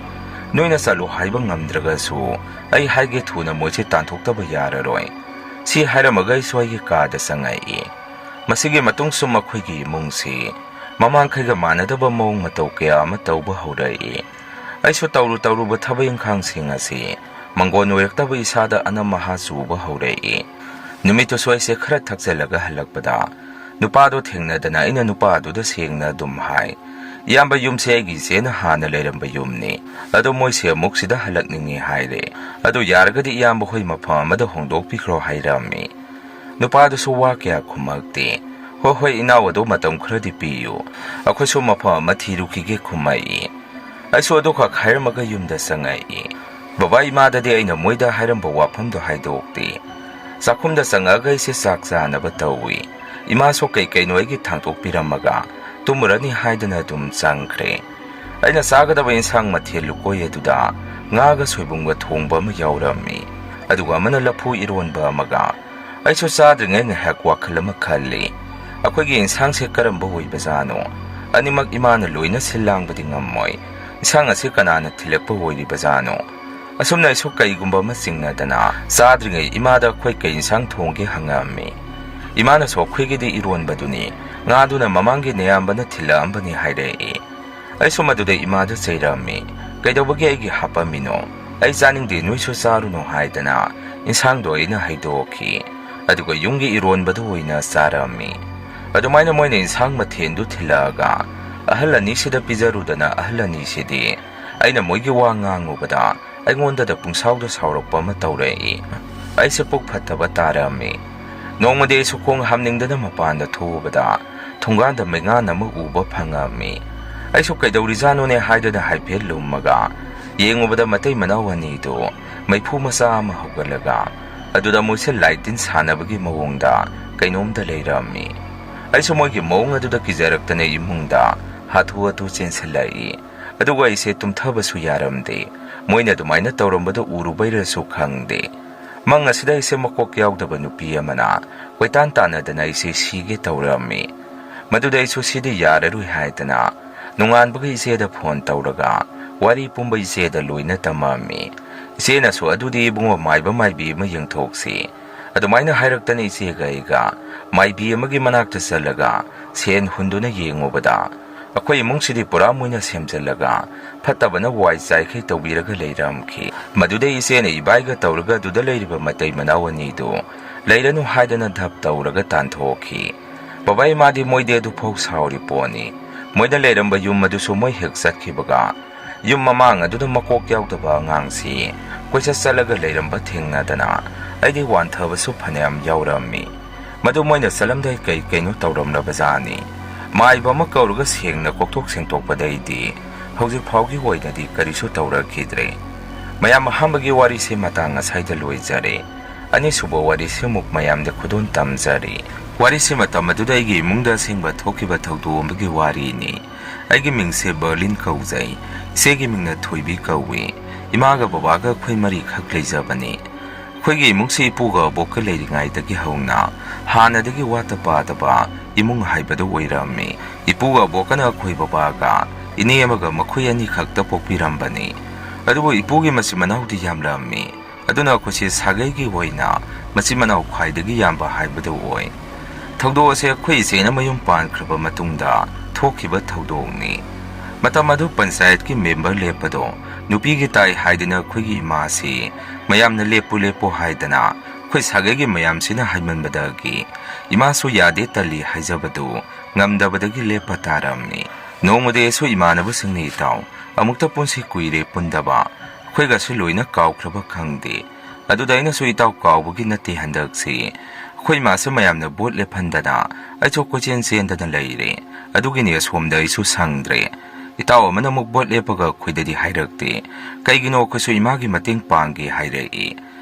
ꯅꯣꯏꯅ ꯆꯠꯂꯣ ꯍꯥꯏꯕ ꯉꯝꯗ꯭ꯔꯒꯁꯨ ꯑꯩ ꯍꯥꯏꯒꯦ, ꯊꯨꯅ ꯃꯣꯏꯁꯦ ꯇꯥꯟꯊꯣꯛꯇꯕ ꯌꯥꯔꯔꯣꯏ꯫" ꯁꯤ ꯍꯥꯏꯔꯝꯃꯒ ꯑꯩꯁꯨ ꯑꯩꯒꯤ ꯀꯥꯗ ꯆꯪꯉꯛꯏ꯫ ꯃꯁꯤꯒꯤ ꯃꯇꯨꯡꯁꯨ ꯃꯈꯣꯏꯒꯤ ꯏꯃꯨꯡꯁꯤ ꯃꯃꯥꯡꯈꯩꯒ ꯃꯥꯟꯅꯗꯕ ꯃꯑꯣꯡ ꯃꯇꯧ ꯀꯌꯥ ꯑꯃ ꯇꯧꯕ ꯍꯧꯔꯛꯏ꯫ ꯑꯩꯁꯨ ꯇꯧꯔꯨ ꯇꯧꯔꯨꯕ ꯊꯕꯛ ꯏꯪꯈꯥꯡꯁꯤꯡ ꯑꯁꯤ ꯃꯪꯒꯣꯟ ꯑꯣꯏꯔꯛꯇꯕ ꯏꯁꯥꯗ ꯑꯅꯝ ꯑꯍꯥ ꯆꯨꯕ ꯍꯧꯔꯛꯏ꯫ ꯅꯨꯃꯤꯠꯇꯨꯁꯨ ꯑꯩꯁꯦ ꯈꯔ ꯊꯛꯆꯜꯂꯒ ꯍꯜꯂꯛꯄꯗ ꯅꯨꯄꯥꯗꯣ ꯊꯦꯡꯅꯗꯅ ꯑꯩꯅ ꯅꯨꯄꯥꯗꯨꯗ ꯁꯦꯡꯅ ꯑꯗꯨꯝ ꯍꯥꯏ, "ꯏꯌꯥꯝꯕ, ꯌꯨꯝꯁꯦ ꯑꯩꯒꯤ ꯏꯆꯦꯅ ꯍꯥꯟꯅ ꯂꯩꯔꯝꯕ ꯌꯨꯝꯅꯤ꯫ ꯑꯗꯣ ꯃꯣꯏꯁꯦ ꯑꯃꯨꯛ ꯁꯤꯗ ꯍꯜꯂꯛꯅꯤꯡꯉꯤ ꯍꯥꯏꯔꯦ꯫ ꯑꯗꯣ ꯌꯥꯔꯒꯗꯤ ꯏꯌꯥꯝꯕ ꯍꯣꯏ ꯃꯐꯝ ꯑꯃꯗ ꯍꯣꯡꯗꯣꯛꯄꯤꯈ꯭ꯔꯣ" ꯍꯥꯏꯔꯝꯃꯤ꯫ ꯅꯨꯄꯥꯗꯨꯁꯨ ꯋꯥ ꯀꯌꯥ ꯈꯨꯝꯃꯛꯇꯦ꯫ "ꯍꯣꯏ, ꯍꯣꯏ, ꯏꯅꯥꯎ, ꯑꯗꯣ ꯃꯇꯝ ꯈꯔꯗꯤ ꯄꯤꯌꯨ꯫ ꯑꯩꯈꯣꯏꯁꯨ ꯃꯐꯝ ꯑꯃ ꯊꯤꯔꯨꯈꯤꯒꯦ" ꯈꯨꯝꯃꯛꯏ꯫ ꯑꯩꯁꯨ ꯑꯗꯨꯈꯛ ꯍꯥꯏꯔꯝꯃꯒ ꯌꯨꯝꯗ ꯆꯪꯉꯛꯏ꯫ ꯕꯕꯥ ꯏꯃꯥꯗꯗꯤ ꯑꯩꯅ ꯃꯣꯏꯗ ꯍꯥꯏꯔꯝꯕ ꯋꯥꯐꯝꯗꯣ ꯍꯥꯏꯗꯣꯛꯇꯦ꯫ ꯆꯥꯛꯈꯨꯝꯗ ꯆꯪꯉꯛꯑꯒ ꯑꯩꯁꯦ ꯆꯥꯛ ꯆꯥꯅꯕ ꯇꯧꯏ꯫ ꯏꯃꯥꯁꯨ ꯀꯩ ꯀꯩꯅꯣ ꯑꯩꯒꯤ ꯊꯥꯡꯗꯣꯛꯄꯤꯔꯝꯃꯒ ꯇꯨꯝꯃꯨꯔꯅꯤ ꯍꯥꯏꯗꯅ ꯑꯗꯨꯝ ꯆꯪꯈ꯭ꯔꯦ꯫ ꯑꯩꯅ ꯆꯥꯒꯗꯕ ꯏꯟꯁꯥꯡ ꯃꯊꯦꯜ ꯂꯨꯀꯣꯏ ꯑꯗꯨꯗ ꯉꯥꯒ ꯁꯣꯏꯕꯨꯝꯒ ꯊꯣꯡꯕ ꯑꯃ ꯌꯥꯎꯔꯝꯃꯤ꯫ ꯑꯗꯨꯒ ꯑꯃꯅ ꯂꯐꯨ ꯏꯔꯣꯟꯕ ꯑꯃꯒ꯫ ꯑꯩꯁꯨ ꯆꯥꯗ꯭ꯔꯤꯉꯩ ꯉꯥꯏꯍꯥꯛ ꯋꯥꯈꯜ ꯑꯃ ꯈꯜꯂꯤ꯫ ꯑꯩꯈꯣꯏꯒꯤ ꯏꯟꯁꯥꯡꯁꯦ ꯀꯔꯝꯕ ꯑꯣꯏꯕꯖꯥꯠꯅꯣ? ꯑꯅꯤꯃꯛ ꯏꯃꯥꯅ ꯂꯣꯏꯅ ꯁꯤꯜ ꯂꯥꯡꯕꯗꯤ ꯉꯝꯃꯣꯏ꯫ ꯏꯟꯁꯥꯡ ꯑꯁꯤ ꯀꯅꯥꯅ ꯊꯤꯜꯂꯛꯄ ꯑꯣꯏꯔꯤꯕꯖꯥꯠꯅꯣ? ꯑꯁꯨꯝꯅ ꯑꯩꯁꯨ ꯀꯩꯒꯨꯝꯕ ꯑꯃ ꯆꯤꯡꯅꯗꯅ ꯆꯥꯗ꯭ꯔꯤꯉꯩ ꯏꯃꯥꯗ ꯑꯩꯈꯣꯏ ꯀꯩ ꯏꯟꯁꯥꯡ ꯊꯣꯡꯒꯦ ꯍꯪꯉꯛꯑꯝꯃꯤ꯫ ꯏꯃꯥꯅꯁꯨ ꯑꯩꯈꯣꯏꯒꯤꯗꯤ ꯏꯔꯣꯟꯕꯗꯨꯅꯤ, ꯉꯥꯗꯨꯅ ꯃꯃꯥꯡꯒꯤ ꯅꯌꯥꯝꯕꯅ ꯊꯤꯜꯂꯛꯑꯝꯕꯅꯤ ꯍꯥꯏꯔꯛꯏ꯫ ꯑꯩꯁꯨ ꯃꯗꯨꯗ ꯏꯃꯥꯗ ꯆꯩꯔꯝꯃꯤ꯫ "ꯀꯩꯗꯧꯕꯒꯤ ꯑꯩꯒꯤ ꯍꯥꯞꯄꯝꯃꯤꯅꯣ? ꯑꯩ ꯆꯥꯅꯤꯡꯗꯦ, ꯅꯣꯏꯁꯨ ꯆꯥꯔꯨꯅꯨ" ꯍꯥꯏꯗꯅ ꯏꯟꯁꯥꯡꯗꯣ ꯑꯩꯅ ꯍꯩꯗꯣꯛꯈꯤ, ꯑꯗꯨꯒ ꯌꯨꯝꯒꯤ ꯏꯔꯣꯟꯕꯗꯨ ꯑꯣꯏꯅ ꯆꯥꯔꯝꯃꯤ꯫ ꯑꯗꯨꯃꯥꯏꯅ ꯃꯣꯏꯅ ꯏꯟꯁꯥꯡ ꯃꯊꯦꯜꯗꯨ ꯊꯤꯜꯂꯛꯑꯒ ꯑꯍꯜ ꯑꯅꯤꯁꯤꯗ ꯄꯤꯖꯔꯨꯗꯅ, ꯑꯍꯜ ꯑꯅꯤꯁꯤꯗꯤ ꯑꯩꯅ ꯃꯣꯏꯒꯤ ꯋꯥ ꯉꯥꯡꯉꯨꯕꯗ ꯑꯩꯉꯣꯟꯗꯗ ꯄꯨꯡꯁꯥꯎꯗ ꯁꯥꯎꯔꯛꯄ ꯑꯃ ꯇꯧꯔꯛꯏ꯫ ꯑꯩꯁꯦ ꯄꯨꯛ ꯐꯠꯇꯕ ꯇꯥꯔꯝꯃꯤ꯫ ꯅꯣꯡꯃꯗꯤ ꯑꯩꯁꯨ ꯈꯣꯡ ꯍꯥꯝꯅꯤꯡꯗꯅ ꯃꯄꯥꯟꯗ ꯊꯣꯛꯎꯕꯗ ꯊꯣꯡꯒꯥꯟꯗ ꯃꯩꯉꯥꯟ ꯑꯃ ꯎꯕ ꯐꯪꯉꯝꯃꯤ꯫ ꯑꯩꯁꯨ ꯀꯩꯗꯧꯔꯤꯖꯥꯠꯅꯣꯅꯦ ꯍꯥꯏꯗꯨꯅ ꯍꯥꯏꯐꯦꯠ ꯂꯨꯝꯃꯒ ꯌꯦꯡꯉꯨꯕꯗ ꯃꯇꯩ ꯃꯅꯥꯎ ꯑꯅꯤꯗꯨ ꯃꯩꯐꯨ ꯃꯆꯥ ꯑꯃ ꯍꯧꯒꯠꯂꯒ ꯑꯗꯨꯗ ꯃꯣꯏꯁꯦ ꯂꯥꯏ ꯇꯤꯟ ꯁꯥꯟꯅꯕꯒꯤ ꯃꯑꯣꯡꯗ ꯀꯩꯅꯣꯝꯗ ꯂꯩꯔꯝꯃꯤ꯫ ꯑꯩꯁꯨ ꯃꯣꯏꯒꯤ ꯃꯑꯣꯡ ꯑꯗꯨꯗ ꯀꯤꯖꯔꯛꯇꯅ ꯏꯃꯨꯡꯗ ꯍꯥꯊꯨ ꯍꯥꯊꯨ ꯆꯦꯟꯁꯤꯜꯂꯛꯏ꯫ ꯑꯗꯨꯒ ꯑꯩꯁꯦ ꯇꯨꯝꯊꯕꯁꯨ ꯌꯥꯔꯝꯗꯦ꯫ ꯃꯣꯏꯅ ꯑꯗꯨꯃꯥꯏꯅ ꯇꯧꯔꯝꯕꯗꯨ ꯎꯔꯨꯕꯩꯔꯁꯨ ꯈꯪꯗꯦ, ꯃꯪ ꯑꯁꯤꯗ ꯑꯩꯁꯦ ꯃꯀꯣꯛ ꯌꯥꯎꯗꯕ ꯅꯨꯄꯤ ꯑꯃꯅ ꯀꯣꯏꯇꯥꯟ ꯇꯥꯟꯅꯗꯅ ꯑꯩꯁꯦ ꯁꯤꯒꯦ ꯇꯧꯔꯝꯃꯤ꯫ ꯃꯗꯨꯗ ꯑꯩꯁꯨ ꯁꯤꯗꯤ ꯌꯥꯔꯔꯣꯏ ꯍꯥꯏꯗꯅ ꯅꯣꯡꯉꯥꯟꯕꯒ ꯏꯆꯦꯗ ꯐꯣꯟ ꯇꯧꯔꯒ ꯋꯥꯔꯤ ꯄꯨꯝꯕ ꯏꯆꯦꯗ ꯂꯣꯏꯅ ꯇꯝꯃꯝꯃꯤ꯫ ꯏꯆꯦꯅꯁꯨ "ꯑꯗꯨꯗꯤ ꯏꯕꯨꯡꯉꯣ, ꯃꯥꯏꯕ ꯃꯥꯏꯕꯤ ꯑꯃ ꯌꯦꯡꯊꯣꯛꯁꯤ" ꯑꯗꯨꯃꯥꯏꯅ ꯍꯥꯏꯔꯛꯇꯅ ꯏꯆꯦꯒ ꯑꯩꯒ ꯃꯥꯏꯕꯤ ꯑꯃꯒꯤ ꯃꯅꯥꯛꯇ ꯆꯠꯂꯒ ꯁꯦꯟ ꯍꯨꯟꯗꯨꯅ ꯌꯦꯡꯉꯨꯕꯗ ꯑꯩꯈꯣꯏ ꯏꯃꯨꯡꯁꯤꯗꯤ ꯄꯨꯔꯥ ꯃꯣꯏꯅ ꯁꯦꯝꯖꯤꯜꯂꯒ ꯐꯠꯇꯕꯅ ꯋꯥꯏ ꯆꯥꯏꯈꯩ ꯇꯧꯕꯤꯔꯒ ꯂꯩꯔꯝꯈꯤ꯫ ꯃꯗꯨꯗꯩ ꯏꯆꯦꯅ ꯏꯕꯥꯏꯒ ꯇꯧꯔꯒ ꯑꯗꯨꯗ ꯂꯩꯔꯤꯕ ꯃꯇꯩ ꯃꯅꯥꯎ ꯑꯅꯤꯗꯨ ꯂꯩꯔꯅꯨ ꯍꯥꯏꯗꯅ ꯙꯞ ꯇꯧꯔꯒ ꯇꯥꯟꯊꯣꯛꯈꯤ꯫ ꯕꯕꯥ ꯏꯃꯥꯗꯤ ꯃꯣꯏꯗꯤ ꯑꯗꯨꯐꯥꯎ ꯁꯥꯎꯔꯤ ꯄꯣꯠꯅꯤ꯫ ꯃꯣꯏꯅ ꯂꯩꯔꯝꯕ ꯌꯨꯝ ꯑꯗꯨꯁꯨ ꯃꯣꯏ ꯍꯦꯛ ꯆꯠꯈꯤꯕꯒ ꯌꯨꯝ ꯃꯃꯥꯡ ꯑꯗꯨꯗ ꯃꯀꯣꯛ ꯌꯥꯎꯗꯕ ꯑꯉꯥꯡꯁꯤ ꯀꯣꯏꯆꯠ ꯆꯠꯂꯒ ꯂꯩꯔꯝꯕ ꯊꯦꯡꯅꯗꯅ ꯑꯩꯗꯤ ꯋꯥꯟꯊꯕꯁꯨ ꯐꯅꯌꯥꯝ ꯌꯥꯎꯔꯝꯃꯤ꯫ ꯃꯗꯨ ꯃꯣꯏꯅ ꯆꯠꯂꯝꯗꯥꯏ ꯀꯩ ꯀꯩꯅꯣ ꯇꯧꯔꯝꯂꯕꯖꯥꯠꯅꯤ꯫ ꯃꯥꯏꯕ ꯑꯃ ꯀꯧꯔꯒ ꯁꯦꯡꯅ ꯀꯣꯛꯊꯣꯛ ꯁꯦꯡꯇꯣꯛꯄꯗꯩꯗꯤ ꯍꯧꯖꯤꯛ ꯐꯥꯎꯒꯤ ꯑꯣꯏꯅꯗꯤ ꯀꯔꯤꯁꯨ ꯇꯧꯔꯛꯈꯤꯗ꯭ꯔꯦ꯫ ꯃꯌꯥꯝ, ꯑꯍꯥꯟꯕꯒꯤ ꯋꯥꯔꯤꯁꯦ ꯃꯇꯥꯡ ꯑꯁꯥꯏꯗ ꯂꯣꯏꯖꯔꯦ꯫ ꯑꯅꯤꯁꯨꯕ ꯋꯥꯔꯤꯁꯦ ꯑꯃꯨꯛ ꯃꯌꯥꯝꯗ ꯈꯨꯗꯣꯜ ꯇꯝꯖꯔꯤ꯫ ꯋꯥꯔꯤꯁꯦ ꯃꯇꯝ ꯑꯗꯨꯗ ꯑꯩꯒꯤ ꯏꯃꯨꯡꯗ ꯑꯁꯦꯡꯕ ꯊꯣꯛꯈꯤꯕ ꯊꯧꯗꯣꯛ ꯑꯃꯒꯤ ꯋꯥꯔꯤꯅꯤ꯫ ꯑꯩꯒꯤ ꯃꯤꯡꯁꯦ ꯕꯔꯂꯤꯟ ꯀꯧꯖꯩ꯫ ꯏꯆꯦꯒꯤ ꯃꯤꯡꯅ ꯊꯣꯏꯕꯤ ꯀꯧꯏ꯫ ꯏꯃꯥꯒ ꯕꯕꯥꯒ ꯑꯩꯈꯣꯏ ꯃꯔꯤꯈꯛ ꯂꯩꯖꯕꯅꯤ꯫ ꯑꯩꯈꯣꯏꯒꯤ ꯏꯃꯨꯡꯁꯤ ꯏꯄꯨꯒ ꯑꯕꯣꯛꯀ ꯂꯩꯔꯤꯉꯩꯗꯒꯤ ꯍꯧꯅ ꯍꯥꯟꯅꯗꯒꯤ ꯋꯥꯠꯇ ꯄꯥꯗꯕ ꯏꯃꯨꯡ ꯍꯥꯏꯕꯗꯨ ꯑꯣꯏꯔꯝꯃꯤ꯫ ꯏꯄꯨꯒ ꯑꯕꯣꯛꯀꯅ ꯑꯩꯈꯣꯏ ꯕꯕꯥꯒ ꯏꯅꯦ ꯑꯃꯒ ꯃꯈꯣꯏ ꯑꯅꯤꯈꯛꯇ ꯄꯣꯛꯄꯤꯔꯝꯕꯅꯤ꯫ ꯑꯗꯨꯕꯨ ꯏꯄꯨꯒꯤ ꯃꯆꯤꯟ ꯃꯅꯥꯎꯗꯤ ꯌꯥꯝꯂꯝꯃꯤ꯫ ꯑꯗꯨꯅ ꯑꯩꯈꯣꯏꯁꯦ ꯁꯥꯒꯩꯒꯤ ꯑꯣꯏꯅ ꯃꯆꯤꯟ ꯃꯅꯥꯎ ꯈ꯭ꯋꯥꯏꯗꯒꯤ ꯌꯥꯝꯕ ꯍꯥꯏꯕꯗꯨ ꯑꯣꯏ꯫ ꯊꯧꯗꯣꯛ ꯑꯁꯦ ꯑꯩꯈꯣꯏ ꯏꯆꯦꯅ ꯃꯌꯨꯝ ꯄꯥꯟꯈ꯭ꯔꯕ ꯃꯇꯨꯡꯗ ꯊꯣꯛꯈꯤꯕ ꯊꯧꯗꯣꯛꯅꯤ꯫ ꯃꯇꯝ ꯑꯗꯨ ꯄꯟꯆꯥꯌꯠꯀꯤ ꯃꯦꯝꯕꯔ ꯂꯦꯞꯄꯗꯣ ꯅꯨꯄꯤꯒꯤ ꯇꯥꯏ ꯍꯥꯏꯗꯨꯅ ꯑꯩꯈꯣꯏꯒꯤ ꯏꯃꯥꯁꯤ ꯃꯌꯥꯝꯅ "ꯂꯦꯞꯄꯨ, ꯂꯦꯞꯄꯨ" ꯍꯥꯏꯗꯅ ꯑꯩꯈꯣꯏ ꯁꯥꯒꯩꯒꯤ ꯃꯌꯥꯝꯁꯤꯅ ꯍꯥꯏꯃꯟꯕꯗꯒꯤ ꯏꯃꯥꯁꯨ "ꯌꯥꯗꯦ, ꯇꯜꯂꯤ" ꯍꯥꯏꯖꯕꯗꯨ ꯉꯝꯗꯕꯗꯒꯤ ꯂꯦꯞꯄ ꯇꯥꯔꯝꯃꯤ꯫ ꯅꯣꯡꯃꯗꯤ ꯑꯩꯁꯨ ꯏꯃꯥꯟꯅꯕꯁꯤꯡꯅ, "ꯏꯇꯥꯎ, ꯑꯃꯨꯛꯇ ꯄꯨꯟꯁꯤ, ꯀꯨꯏꯔꯦ ꯄꯨꯟꯗꯕ, ꯑꯩꯈꯣꯏꯒꯁꯨ ꯂꯣꯏꯅ ꯀꯥꯎꯈ꯭ꯔꯕ ꯈꯪꯗꯦ"꯫ ꯑꯗꯨꯗ ꯑꯩꯅꯁꯨ, "ꯏꯇꯥꯎ, ꯀꯥꯎꯕꯒꯤ ꯅꯠꯇꯦ, ꯍꯟꯗꯛꯁꯤ ꯑꯩꯈꯣꯏ ꯏꯃꯥꯁꯦ ꯃꯌꯥꯝꯅ ꯚꯣꯠ ꯂꯦꯞꯍꯟꯗꯅ ꯑꯩꯁꯨ ꯀꯣꯏꯆꯦꯟ ꯆꯦꯟꯗꯅ ꯂꯩꯔꯦ꯫ ꯑꯗꯨꯒꯤꯅꯤ ꯑꯁꯣꯝꯗ ꯑꯩꯁꯨ ꯁꯪꯗ꯭ꯔꯦ꯫ ꯏꯇꯥꯎ ꯑꯃꯅ ꯑꯃꯨꯛ ꯚꯣꯠ ꯂꯦꯞꯄꯒ ꯑꯩꯈꯣꯏꯗꯗꯤ ꯍꯥꯏꯔꯛꯇꯦ꯫ ꯀꯩꯒꯤꯅꯣ? ꯑꯩꯈꯣꯏꯁꯨ ꯏꯃꯥꯒꯤ ꯃꯇꯦꯡ ꯄꯥꯡꯒꯦ" ꯍꯥꯏꯔꯛꯏ꯫